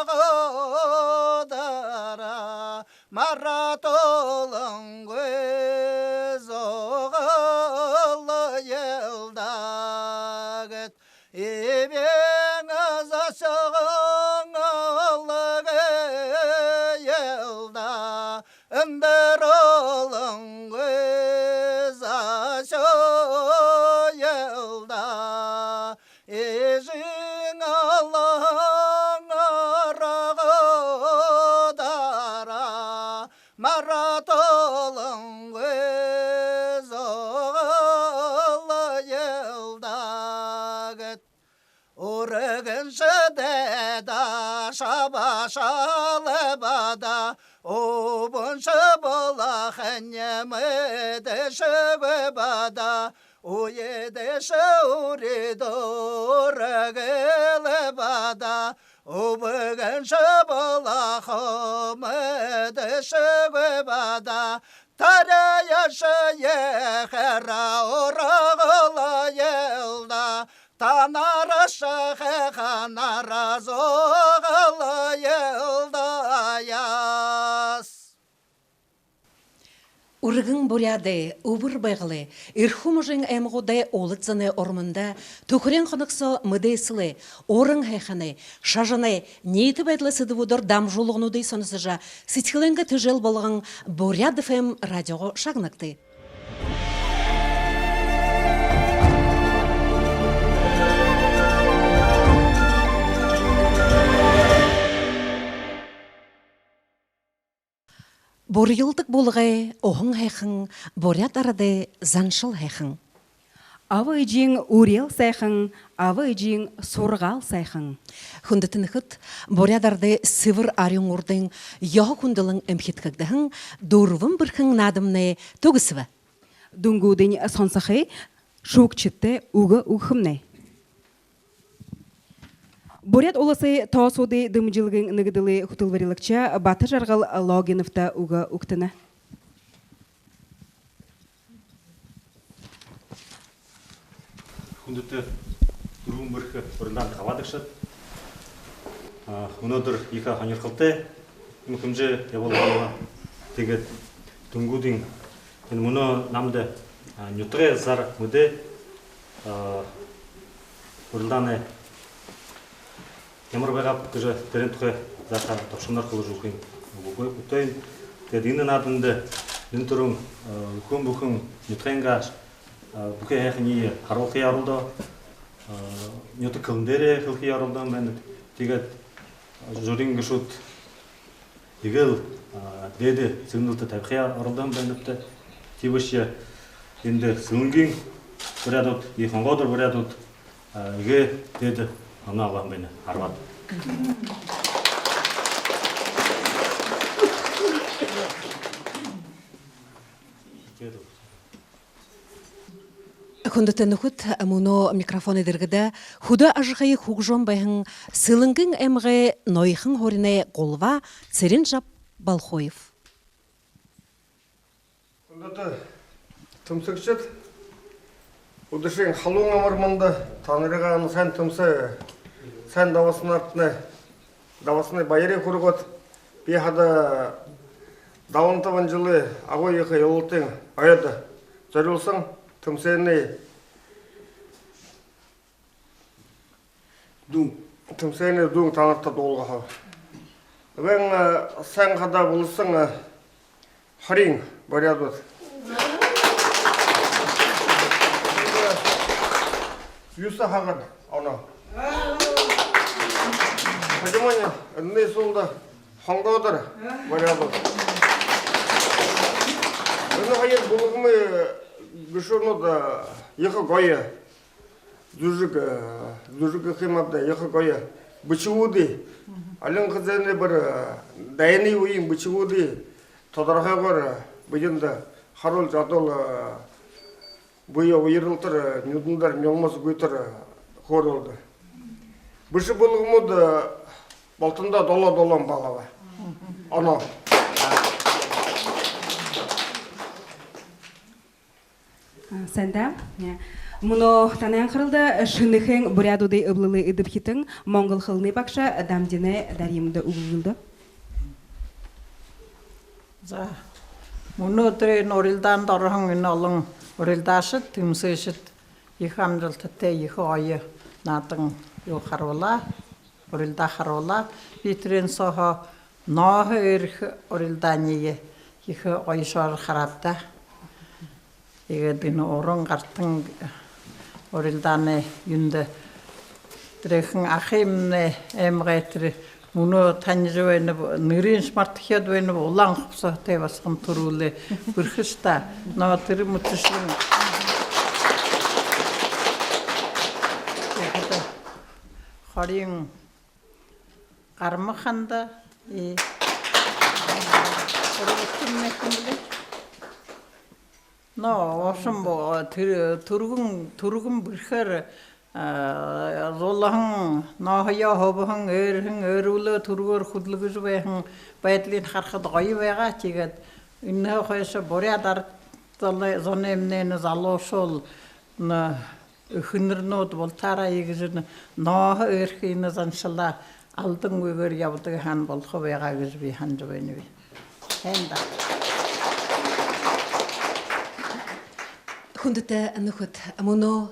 марад олонгүй зугаалал даа гээд, эбээн засаган олгоёл даа, эндэр олонгүй засагоёл даа. Эжын олон оргодороо марад олонгүй зугаалал даа гээд. Үргэншэ дайда шабашалба даа, үбэншэ болохонь мэдэшэгүй ба даа, үедэшэ үридэ үргэлбэ даа, үбгэншэ болохо мэдэшэгүй ба даа, таряашье ехээр ургуулал даа, танаршье һайханаар зугаалал даа яс. Үргэн Буряадай, Үбэр Байгалай, Эрхүү можын аймагуудай улад зоной урманда түхэреэн хоног соо мэдээсэлэй, уран һайханай, шажанай, ниитэ байдалай сэдэбүүдээр дамжуулгануудые соносожо, сэдьхэлэйнгээ тэжээл болгон Буряад ФМ радиогоо шагнагты. Бурьялдаг булагай уһан һайхан, буряад арадай заншал һайхан. Аба эжын үреэл һайхан, аба эжын һургаал һайхан. Хүндэтэ нүхэд, буряад арадай сэбэр арюун урдын ёһо хүндэлэн эмхидхэгдэһэн дүрбэн бэрхын наадамнай түгэсэбэ. Дүнгүүдынь сонсохо, шүүгшэдтэ үгэ үгэхэмнай. Буряад Уласай ТОС-уудай дэмжэлгын нэгэдэлэй хүтэлбэрилэгшэ Бата-Жаргал Логиновта үгэ үгтэнэ. Хүндэтэ дүрбэн бэрхэ урилдаан хабаадагшад. А, мүнөөдэр ехэ һонирхолтой юм хэмжээ ябуулга болоо. Тиигээд дүнгүүдынь энэ мүнөө намда, а, нютагай зар мэдээ, а, урилдаанай ямар байгааб гэжэ тэрэн тухай заахан тобшоноор хэлэжэ үгэхэнь үгы гү, үгы гү. Тиигээд энэ нааданда нэн түрүүн, а, Эрхүү бүхын нютагайнгаа, а, бүхы һайханиие харуулхаяа оролдоо, а, нютаг хэлэн дээрээ хэлэхэеэ оролдоһон байна. Тиигээд жюриин гэшүүд эгээл, а, дээдэ сэгнэлтэ табихаяа оролдоһон байнабди. Тиибэшье эндэ Сэлэнгын буряадууд, и Хонгоодор буряадууд, а, эгээ дээдэ оноо абаһан байна, арбаад. Хүндэтэ нүхэд, мүнөө микрофоной дэргэдэ хүдөө ажахые хүгжөөн байһан Сэлэнгын аймагай Ноёхон һууринай гулваа Цыренжаб Балхуев. Хүндэтэ тэмсэгшэд, үдэшын халуун амар мэндэ! Танарые энэ һайн тэмсээ, һайн дабаһан наадатнай, дабаһан баярые хүргөөд, би хадаа далан табан жэлэй агуу ехэ Илалтын ойдо зорюулһан тэмсээнэй дүн, тэмсээнэй дүн танарта дуулгахаб. Эгээн, э, һайн хадаа бэлэйһэн, э, хориин буряадууд. Юһэ һагаар оноо. Хажуунь энэнэй һүүлдэ Хонгоодор буряадууд. Энэ хоёр бүлэгэй гэшүүнүүд, э, ехэ гоё зүжэг, э, зүжэг гэхэ юм ааб даа, ехэ гоё бэшэгүүдые Олимпиадын бэр, э, дайнай үеын бэшэгүүдые тодорхойгоор, э, бидэндэ харуулжа, одоол, э, бэе уяралтар, э, нюдэн дээрэ нюлмас гуйтар, э, хөөрэлдэ. Бэшэ бүлгэмүүд, э, бултандаа долоо-долоон балл абаа. Оноо. А, сайн даа. Мүнөө танай анхаралда шэнэхэн буряадуудай эблэлые эдэбхитэн монгол хэлэнэй багша Дамдинай Даримада үгэлгээ. За, мүнөөдэр энэ урилдаанда ороһон энэ олон урилдаашад, тэмсээшэд ехэ амжалтатай, ехэ гоё наадан юу харуулаа, урилдаа харуулаа. Би тэрээн сооһоо нооһо ээрхэ урилдааниие ехэ гоёшоор харааб даа. Тиигээд энэ уран гартан урилдаанай юундэ, тэрэхэн Ахын аймагай тэрэ, мүнөө танижа байнаб, нэрыень мартахаяад байнаб, улаан хубсаһатай басаган түрүүлээ, бэрхэш даа. Но тэрэ мэтэшэн хорин гарма ханда, и, но, в общем, бо-, тэрэ түргэн, түргэн бэрхээр, а, зулаһан, нооһоёо һубаһан, ээрэһэн, ээрэбэл түргөөр хүдэлгэжэ байһан байдалынь харахада гоё байгаа. Тиигээд энээнһээ хойшо буряад арад зоной, зоноймнай энэ залуушуул, на, эхэнэрнүүд бултаараа иигэжэ нооһо ээрхэ энэ заншалаа алдангүйгөөр ябуулдаг һаань болохо байгаа гэжэ би һанажа байнаб. Сайн даа. Хүндэтэ нүхэд, мүнөө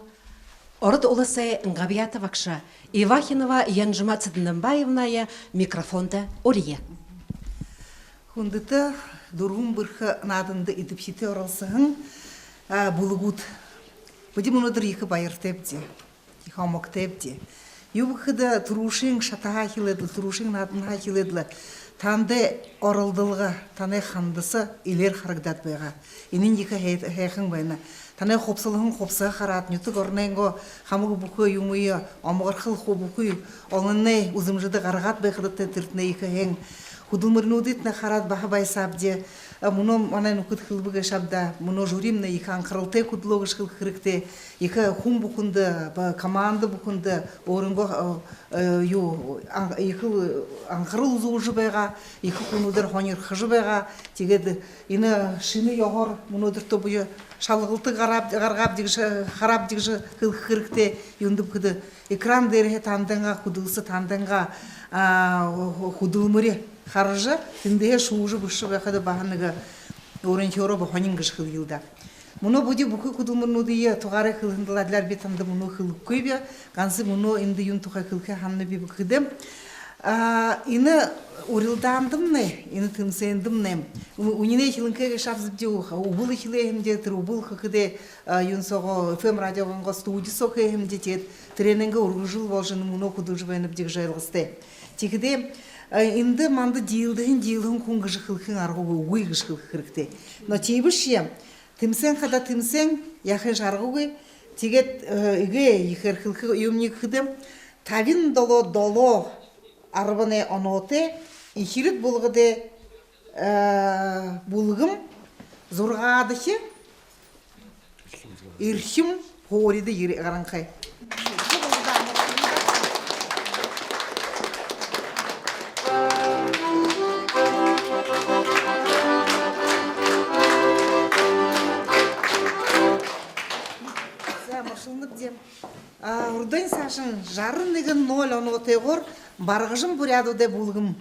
Ород Уласай габьяата багша Ивахинова Янжима Цыдендамбаевнае микрофонто уряя. Хүндэтэ, дүрбэн бэрхэ нааданда эдэбхитэй оролсоһон, а, бүлэгүүд, бидэ мүнөөдэр ехэ баяртайбди, ехэ омогтойбди. Юуб гэхэдэ, түрүүшын шатаһаа эхилээд лэ, түрүүшын нааданһаа эхилээд лэ, танда оролдолго, танай хандаса элеэр харагдаад байгаа. Энэнь ехэ һай-, һайхан байна. Танай хубсалһан хубсаһа хараад, нютаг оронойнгоо хамаг бүхы юумые, омогорхол хуу бүхы олоной үзэмжэдэ гаргаад байхадатнай, тэрэтнай ехэ һайн. Хүдэлмэринүүдыетнай хараад баһа баясаабди. А, мүнөө манай нүхэд хэлэбэ гээшэ ааб даа, мүнөө жюримнай ехэ анхаралтай хүдэлөө гэжэ хэлэхэ хэрэгтэй. Ехэ хүн бүхэндэ, ба-, команда бүхэндэ өөрынгөө, э, э, юу, ан-, ехэл анхарал үзүүлжэ байгаа, ехэ хүнүүдээр һонирхожо байгаа. Тиигээд энэ шэнэ ёһоор мүнөөдэртөө бэе шалгалта гарааб-, гаргаабди гэжэ, хараабди гэжэ хэлэхэ хэрэгтэй. Юундэб гэхэдэ, экран дээрэһээ тандангаа хүдэлсэ, тандангаа, а, хүдэлмэри хаража, тэндэһээ шүүжэ бэшэжэ байхада, баһа нэгэ өөрынхеэрээ баһа һонин гэжэ хэлэел даа. Мүнөө бидэ бүхы хүдэлмэринүүдые тугаараа хэлэһэн адлаар би танда мүнөө хэлэхэгүйб. Ганса мүнөө эндэ юун тухай хэлэхэ һананабиб гэхэдэ, а, энэ урилдаандамнай, энэ тэмсээндэмнай, ү-, үнинэй хэлэнхэй гээшэ аабзабди, үбэл эхилээ һэмди, тэрэ үбэл хэхэдээ, а, юун соогоо, эф эм радиогойнгоо студи соо хээ һэмди, тиигээд тэрэнэйнгээ үргэлжэл боложо мүнөө хүдэлжэ байнабди гэжэ ойлгостой. Тиихэдээ, а, эндэ манда диилдэһэн, диилэһэн хүн гэжэ хэлэхын аргагүй, үгы гэжэ хэлэхэ хэрэгтэй. Но тиибэшье, тэмсээн хадаа тэмсээн, яахыншье аргагүй. Тиигээд, э, эгээ ехээр хэлэхэ юумни гэхэдэ, табин долоо, долоо арбанай оноотой, эхирид Булгадай, э, бүлгэм зургаадахи эрхим һуурида ерэхэ гаранхай. За, моршолноб даа. А, урдань саашань жаран нэгэн ноль оноотойгоор Баргажан буряадуудай бүлгэм.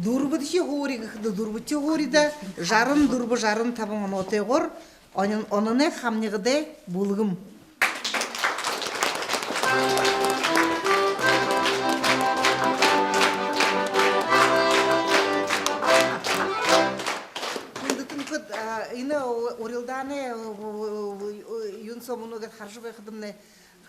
Дүрбэдэхи һуури гэхэдэ, дүрбэдэхи һуурида жаран дүрбэ, жаран табан оноотойгоор Онон-, Ононай Хамнигадай бүлгэм. Хүндэтэ нүхэд, а, энэ у-, урилдаанай, у-, у-, у-, юун соо мүнөө иигээд хаража байхадамнай,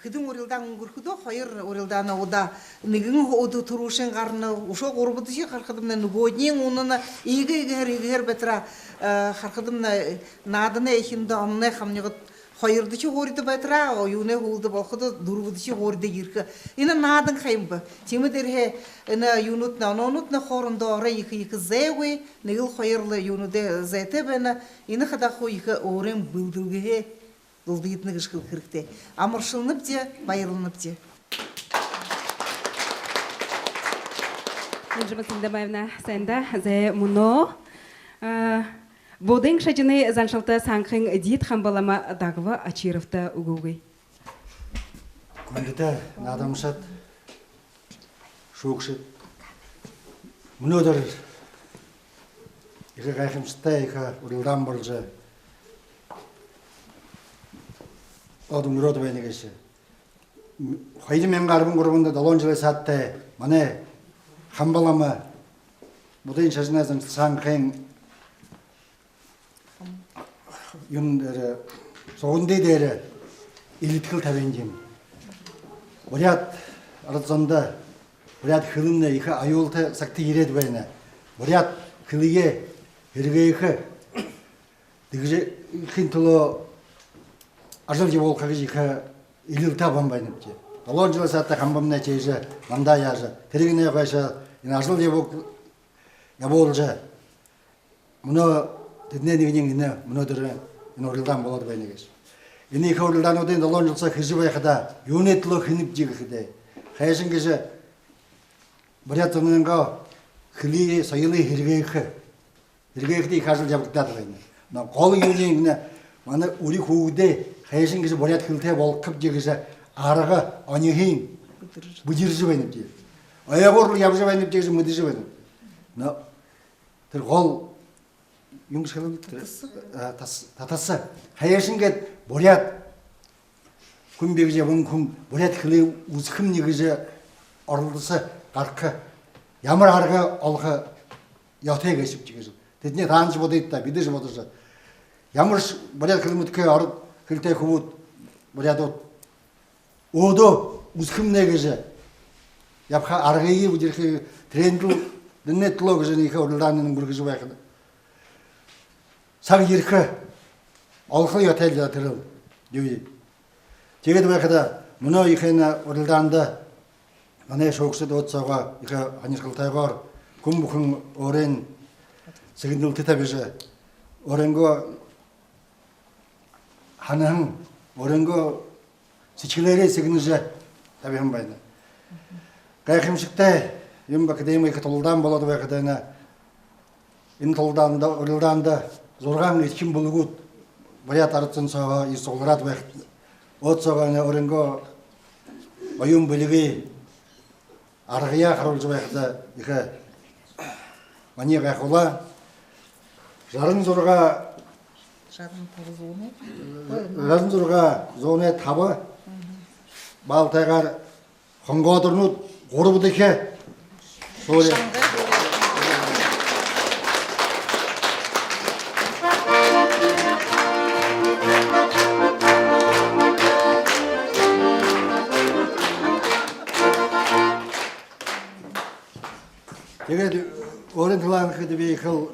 Хэдэн урилдаан үнгэрхэдөө, хоёр урилдаанай удаа нэгэн удаа түрүүшын гарана, үшөө гурбадахи харахадамнай нүгөөдэнь унана, иигэ иигэһээр, иигэһээр байтараа, э, харахадамнай, э, нааданай эхиндэ онной хамнигад хоёрдохи һуурида байтараа, о, юунэй һүүлдэ болоходо дүрбэдэхи һуурида ерэхэ. Энэ наадан ха юм бэ. Тиимэ дээрэһээ энэ юунүүднай, оноонууднай хоорондоо орой ехэ ехэ зайгүй, нэгэл хоёрол юунүүдэй зайтай байна. Энэ хадаа хуу ехэ өөрын бэлдэлгэһээ дулдыдна гэжэ хэлэхэ хэрэгтэй. Амаршалнабди, баярланабди. Нинжима Сандамаевна, сайн даа. Зай, мүнөө, а, буддын шажанай заншалта сангхын Дид Хамба лама Дагва Очировта үгэе. Хүндэтэ наадамшад, шүүгшэд. Мүнөөдэр ехэ гайхамшагтай ехэ урилдаан болжо, одоо үнгэрөөд байна гээшэ. Хоёр мянга арбан гурбан ондо долоон жэлэй саада тээ манай Хамба лама буддын шажанай заншалта сангхын юун дээрэ, суган дээрэ элидхэл табиһан юм. Буряад арад зондо буряад хэлэмнай ехэ аюултай сагта ерээд байна. Буряад хэлэеэ һэргээхэ, тэгжэ, хэлэхын түлөө ажал ябуулха гэжэ ехэ элилтэ абаһан байнабди. Долоон жэлэй саада тээ Хамбамнай тиижэ намда яажа, тэрэнэй хойшо энэ ажал ябуул-, ябуулжа, мүнөө тэдэнэй нэгэниинь энэ мүнөөдэр энэ урилдаан болоод байна гээшэ. Энэ ехэ урилдаануудынь долоон жэл соо хэжэ байхадаа, юунэй түлөө хэнэбди гэхэдэ, хайшан гэжэ буряад зонойнгоо хэлые, соёлые һэргээхэ, һэргээхэдэ ехэ ажал ябагдаад байна. Но гол юуниинь энэ манай үри хүүгэдээ хайшан гэжэ буряад хэлэтэй болохобди гэжэ арга оньһыень бэдэржэ байнабди. Ойгуур лэ ябажа байнабди гэжэ мэдэжэ байнабди. Но тэрэ гол юун гэжэ хэлэнэ? Татаса. А, тас-, татаса. Хайшан гээд буряад хүн бэ гэжэ, ябаһан хүн буряад хэлые үзэхэмни гэжэ оролдосо гараха ямар арга олохо ёһотой гээшэб гэжэ. Тэдэнэй таанадшье бодыт даа, бидэшье бодожо. Ямаршье буряад хэлэ мэдэхэгүй ород хэлэтэй хүбүүд, буряадууд өөдөө үзэхэмнай гэжэ ябаха аргые бэдэрхэ, тэрэндэл, тэрэнэй түлөө гэжэ нэгэ урилдаан үнгэргэжэ байхада, саг ерэхэ, олохо ёһотой лэ тэрэл. Юу юм. Тиигээд байхада мүнөө ехэ энэ урилдаанда манай шүүгшэд өөд соогоо ехэ һонирхолтойгоор хүн бүхэн өөрын сэгнэлтэ табижа, өөрынгөө һанаһан, өөрынгөө сэдьхэлээрээ сэгнэжэ табиһан байна. Гайхамшагтай юм бэ, академи ехэ тулалдаан болоод байхада энэ, энэ тулалдаанда, урилдаанда зургаан эрхим бүлэгүүд буряад арад зон соогоо иисэ суглараад байхада, өөд соогоо энэ өөрынгөө оюун бэлигые, аргаяа харуулжа байхада ехэ маниие гайхуулаа. Жаран зургаа, жаран таба зуунай, жаран зургаа зуунай таба баллтайгаар хонгоодорнууд гурбадахи һуури. Тиигээд өөрын талаһаа гэхэдэ, би ехэл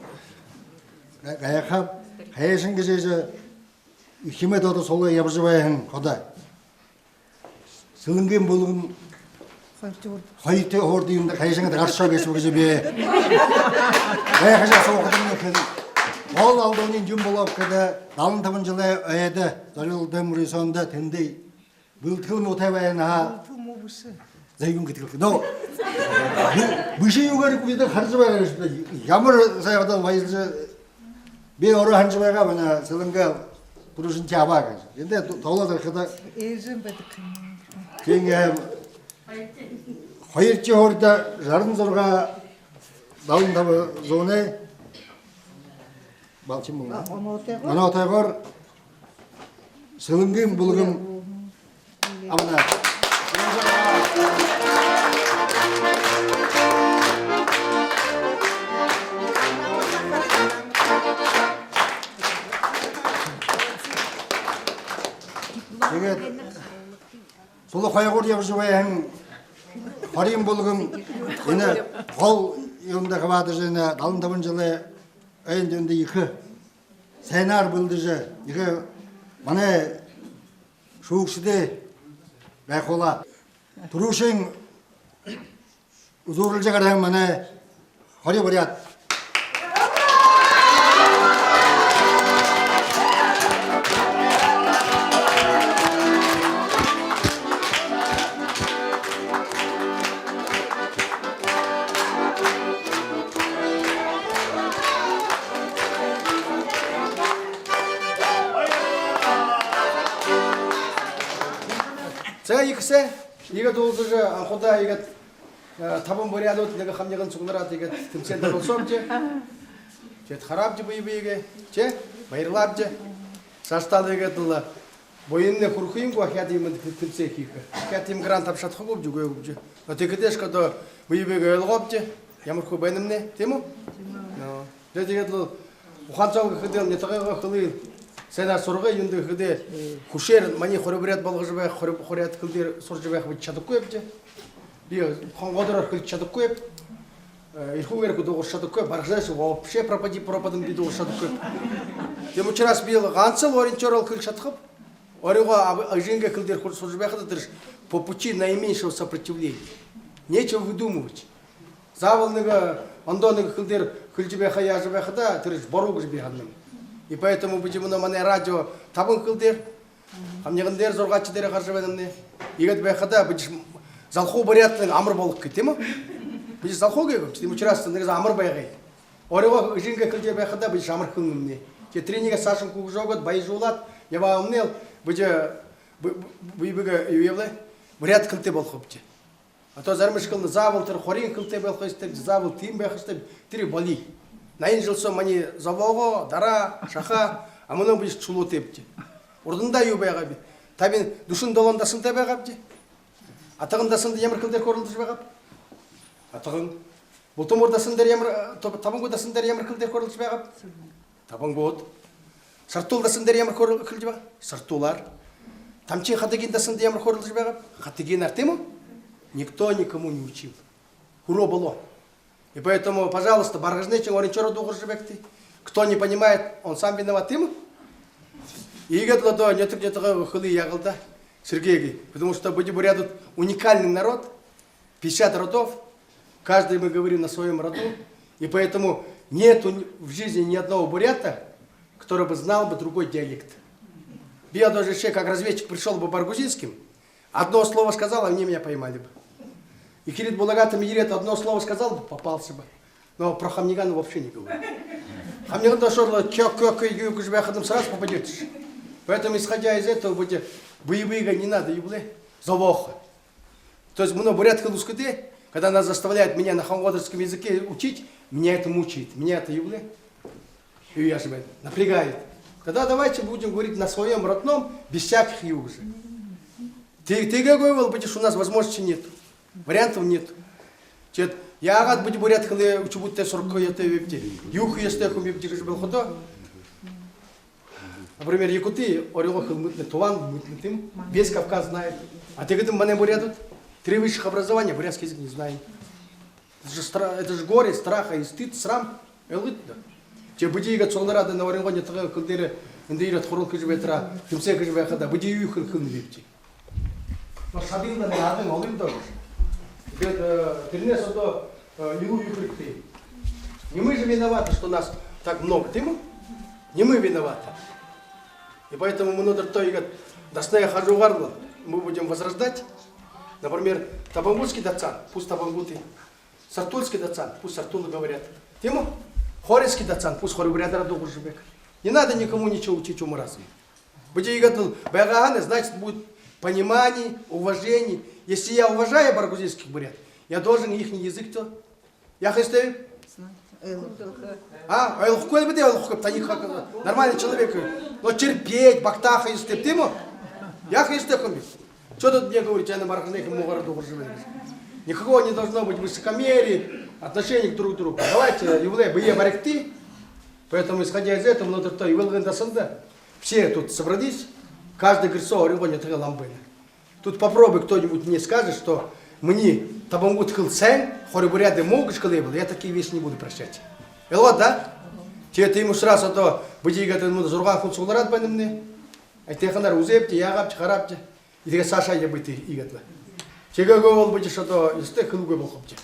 гай-, гайхааб. Хайшан гэжэ, иимэ дороо соло ябажа байһан ходо Сэлэнгын бүлгэм хоёрдохи һуурида, хоёрдохи һуурида юундэ, хайшан гээд гаршоо гээшэб гэжэ би гайхажа асуухадамни, ехэл гол алдаһаниинь юун болооб гэхэдэ, далан табан жэлэй ойдо зорюулагдаа мүрысөөндэ тэндэ бэлэдхэл муутай байна ха. Бэлэдхэл муу бэшэ. За, юун гэдэг бэ? Но, бэ-, бэшэ юугээрээ бидэ хаража байгаа гээшэбди. Ямар сайхан баярлажа, би өөрөө һанажа байгаа, манай Сэлэнгэ түрүүшын тиибэ гэжэ. Эндэ т-, тоолоод харахада. Ээжын байдаг юм. Тиигээд хоёрдохи һуурида жаран зургаа далан таба зуунай. Балчин болоо. Оноотойгоор. Оноотойгоор Сэлэнгын бүлгэм абана. Тиигээд Улуу хойгуур ябажа байһан Хориин бүлгэм энэ гол юундэ хабаадажа, энэ далан табан жэлэй ойн зондо ехэ сайнаар бэлдэжэ, ехэ манай шүүгшэдэй байхуулаад, түрүүшын үзүүрилжэ гараһан манай Хори буряад. За, ехэ сайн. Иигээд уулзажа, анхудаа иигээд, э, табан буряадууд нэгэ хамниган суглараад, иигээд тэмсээндэ оролсообди. Тиигээд хараабди бэе бэеэ, тии, баярлаабди. Саашадаа иигээд лэ буяннай хүрэхэ юм гү, ахяад юумэндэ тэмсэхэ гэхэ. Ахяад юумэ грант абаха шадахагүй гүбди, үгы гүбди. Но тиихэдээшье одоо бэе бэеэ ойлгообди, ямар хүн байнабди, тиимэ гү? Но. Тиигээд лэ ухаан соогоо гэхэдэ, нютагайнгаа хэлые сайнаар һургая, юундэ гэхэдэ, хүшөөр манай хори буряад болгожо байха, хори, хори буряад хэлээр һуража байха бидэ шадахагүйбди. Би хонгоодороо хэлэжэ шадахагүйб. Э, эрхүүгээр дуугаржа шадахагүйб. Баргажанайшье вообще пропади пропадом, би дуугаржа шадахагүйб. Тиимэ ушараас би ганса лэ ориншоороо хэлэжэ шадахаб. Өөрынгөө аб-, эжынгээ хэл дээрэ һур-, һуража байхада тэрэшье по пути наименьшего сопротивления. Нечего выдумывать. Заабол нэгэ, э, ондоо нэгэ хэл дээрэ хэлэжэ байха, яажа байхада, тэрэшье буруу гэжэ би һананам. И поэтому бидэ мүнөө манай радио табан хэл дээрэ, хамниган дээрэ, зургаадшан дээрэ гаража байнамнай. Иигээд байхада бидэ залхуу буряадта амар болохо гээ, тиимэ гү? Бидэ залхуу гээ гүбди, тиимэ ушараас нэгэ заа амар байгыт. Өөрынгөө эжынгээ хэл дээрэ байхада бидэ амар хэлэнэмнай. Тиигээд тэрэниие саашань хүгжөөгээд, баяжуулаад ябаамнай лэ бидэ б-, б-, б-, б-, юу яабалай, буряад хэлэтэй болохобди. А то заримашье хэлэнэ: заабол тэрэ хориин хэлэтэй болохо ёһотойбди, заабол тиимэ байха ёһотойбди, тэрэ болиё. Наян жэл соо манай зобоогоо, дараа, шахаа, а мүнөө бидэ шулуутай бди. Урдандаа юу байгааб? Табин, дүшэн долоон дасантай байгаабди. Атаган дасанда ямар хэл дээрэ хөөрэлдэжэ байгааб? Атаган. Бултамуур дасан дээрэ ямар, э, таб-, Табангуй дасан дээрэ ямар хэл дээрэ хөөрэлдэжэ байгааб? Табангууд. Сартуул дасан дээрэ ямар хөөрэл-, хэлэжэ байгаа? Сартуулаар. Тамчын Хатагын дасанда ямар хөөрэлдэжэ байгааб? Хатагынаар, тиимэ гү? Никто никому не учил. Хүрөө болоо. И поэтому, пожалуйста, Баргажанайшье ориншоороо дуугаржа байгты. Кто не понимает, он сам виноват, тиимэ гү? Иигээд лэ одоо нютаг нютагайнгаа хэлые яагаал даа, сэргээгээ. Потому что бидэ буряадууд уникальный народ. Пятьдесят родов, каждый мы говорим на своём роду, и поэтому нету ни-, в жизни ни одного бурята, который бы знал бы другой диалект. Би однажды ещё как разведчик пришёл бы баргузинским, одно слово сказал, они меня поймали бы. И Кирит Булагата Мидирет одно слово сказал бы, попался бы. Но про хамниган вообще не говорю. Хамниган дошор лэ кё-кё-кё юугыш байхадам, сразу попадётесь. Поэтому, исходя из этого, будьте боевые, не надо, юбле, завоха. То есть, мынэ буряад хэлэ үзэхэдээ, когда нас заставляют меня на хонгоодорском языке учить, меня это мучает, меня это, юбле, юуяажа байна, напрягает. Тогда давайте будем говорить на своём родном, без всяких юугыш. Тэ-, тиигээгүй бол, видишь, у нас возможности нет, вариантов нет. Тиигээд яагаад бидэ буряад хэлэ үхибүүдтээ һургаха ёһотой байбди, юу хэхэ ёһотой юм бибди гэжэ болоходоо, например, якуты өөрынгөө хэлэ мэдэнэ, туван мэдэнэ, тиимэ гү? Весь Кавказ знает. А тиигээд манай буряадууд, три высших образования, бурятский язык не знаем. Это же стра-, это же горе, страх и стыд, срам. Ойлгыт даа. Тиигээд бидэ иигээд суглараад, энэ өөрынгөө нютагай хэлэ дээрэ эндэ ерээд хурал хэжэ байтараа, тэмсээ хэжэ байхадаа, бидэ юу хэлэ, хэлэнэ бибди. Но шадын даа, аргын олон даа. Тиигээд, э, тэрэнээс одоо, э, юу юу хэрэгтэй. Не мы же виноваты, что нас так много, тиимэ гү? Не мы виноваты. И поэтому мүнөөдэртөө иигээд дасанай хажуугаар лэ мы будем возрождать. Например, табангутский дасан, пусть табангуты. Сартуульский дасан, пусть сартуулаар говорят. Тиимэ гү? Хоринский дасан, пусть хори буряадаараа дуугаржа байха. Не надо никому ничего учить уму-разуму. Бидэ иигээд лэ байгаа һаань, значит, будет понимание, уважение. Если я уважаю баргузинских бурят, я должен ихний язык-то, яаха ёһотой. А, ойлгохогүй бэд, ойлгохогүй, таниха, нормальный человек. Но терпеть, багтааха ёһотой, тиимэ гү? Яаха ёһотой юм бэ? Чё тут мне говорите, а на баргажанайхин муугаараа дуугаржа байна? Никакого не должно быть высокомерия, отношения к друг другу. Давайте, юбле, бэеэ баригты. Поэтому, исходя из этого, мүнөөдэртөө Ивалгын дасанда все тут собрались, каждый гэр соо өөрынгөө нютагай лама байна. Тут попробуй кто-нибудь мне скажет, что минии табангууд хэл сайн, хори буряадай муу гэжэ хэлээ бол, я такие вещи не буду прощать. Ялгаа, да? Тиигээд тиимэ ушарһаа одоо бидэ иигээд мүнөө зургаан хүн суглараад байнамнай. Ай, тиихэнээр үзөөбди, яагаабди, хараабди. Иигээд саашаа ябыт иигээд лэ. Тиигээгүй бол бидэ шадаа ёһотой хэлэгүй болохобди.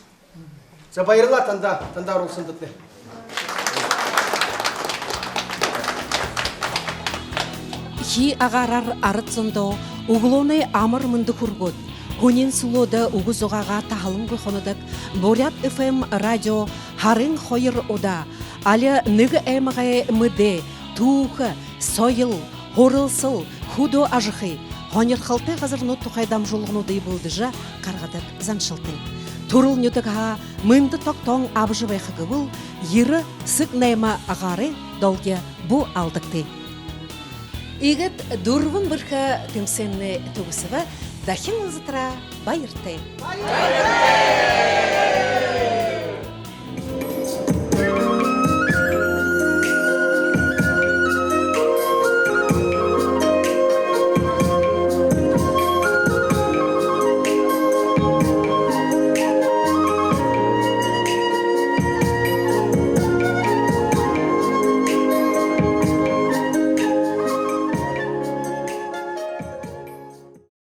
За, баярлаа танда, танда оролсондотнай. Хии агаараар арад зондоо үглөөнэй амар мэндэ хүргөөд, һүниин сүлөөдэ үгэ зугаагаа таһалангүй хонодог Буряад ФМ радио һарын хоёр удаа али нэгэ аймагай мэдээ, түүхэ, соёл, һуралсал, хүдөө ажахы, һонирхолтой газарнууд тухай дамжуулгануудые бэлдэжэ гаргадаг заншалтай. Түрэл нютагһаа мэндэ тогтоон абажа байха гэбэл, ерэ сэг найма агаарай долги бү алдагты. Иигээд дүрбэн бэрхэ тэмсээнэй түгэсэбэ. Дахин уулзатараа баяртай.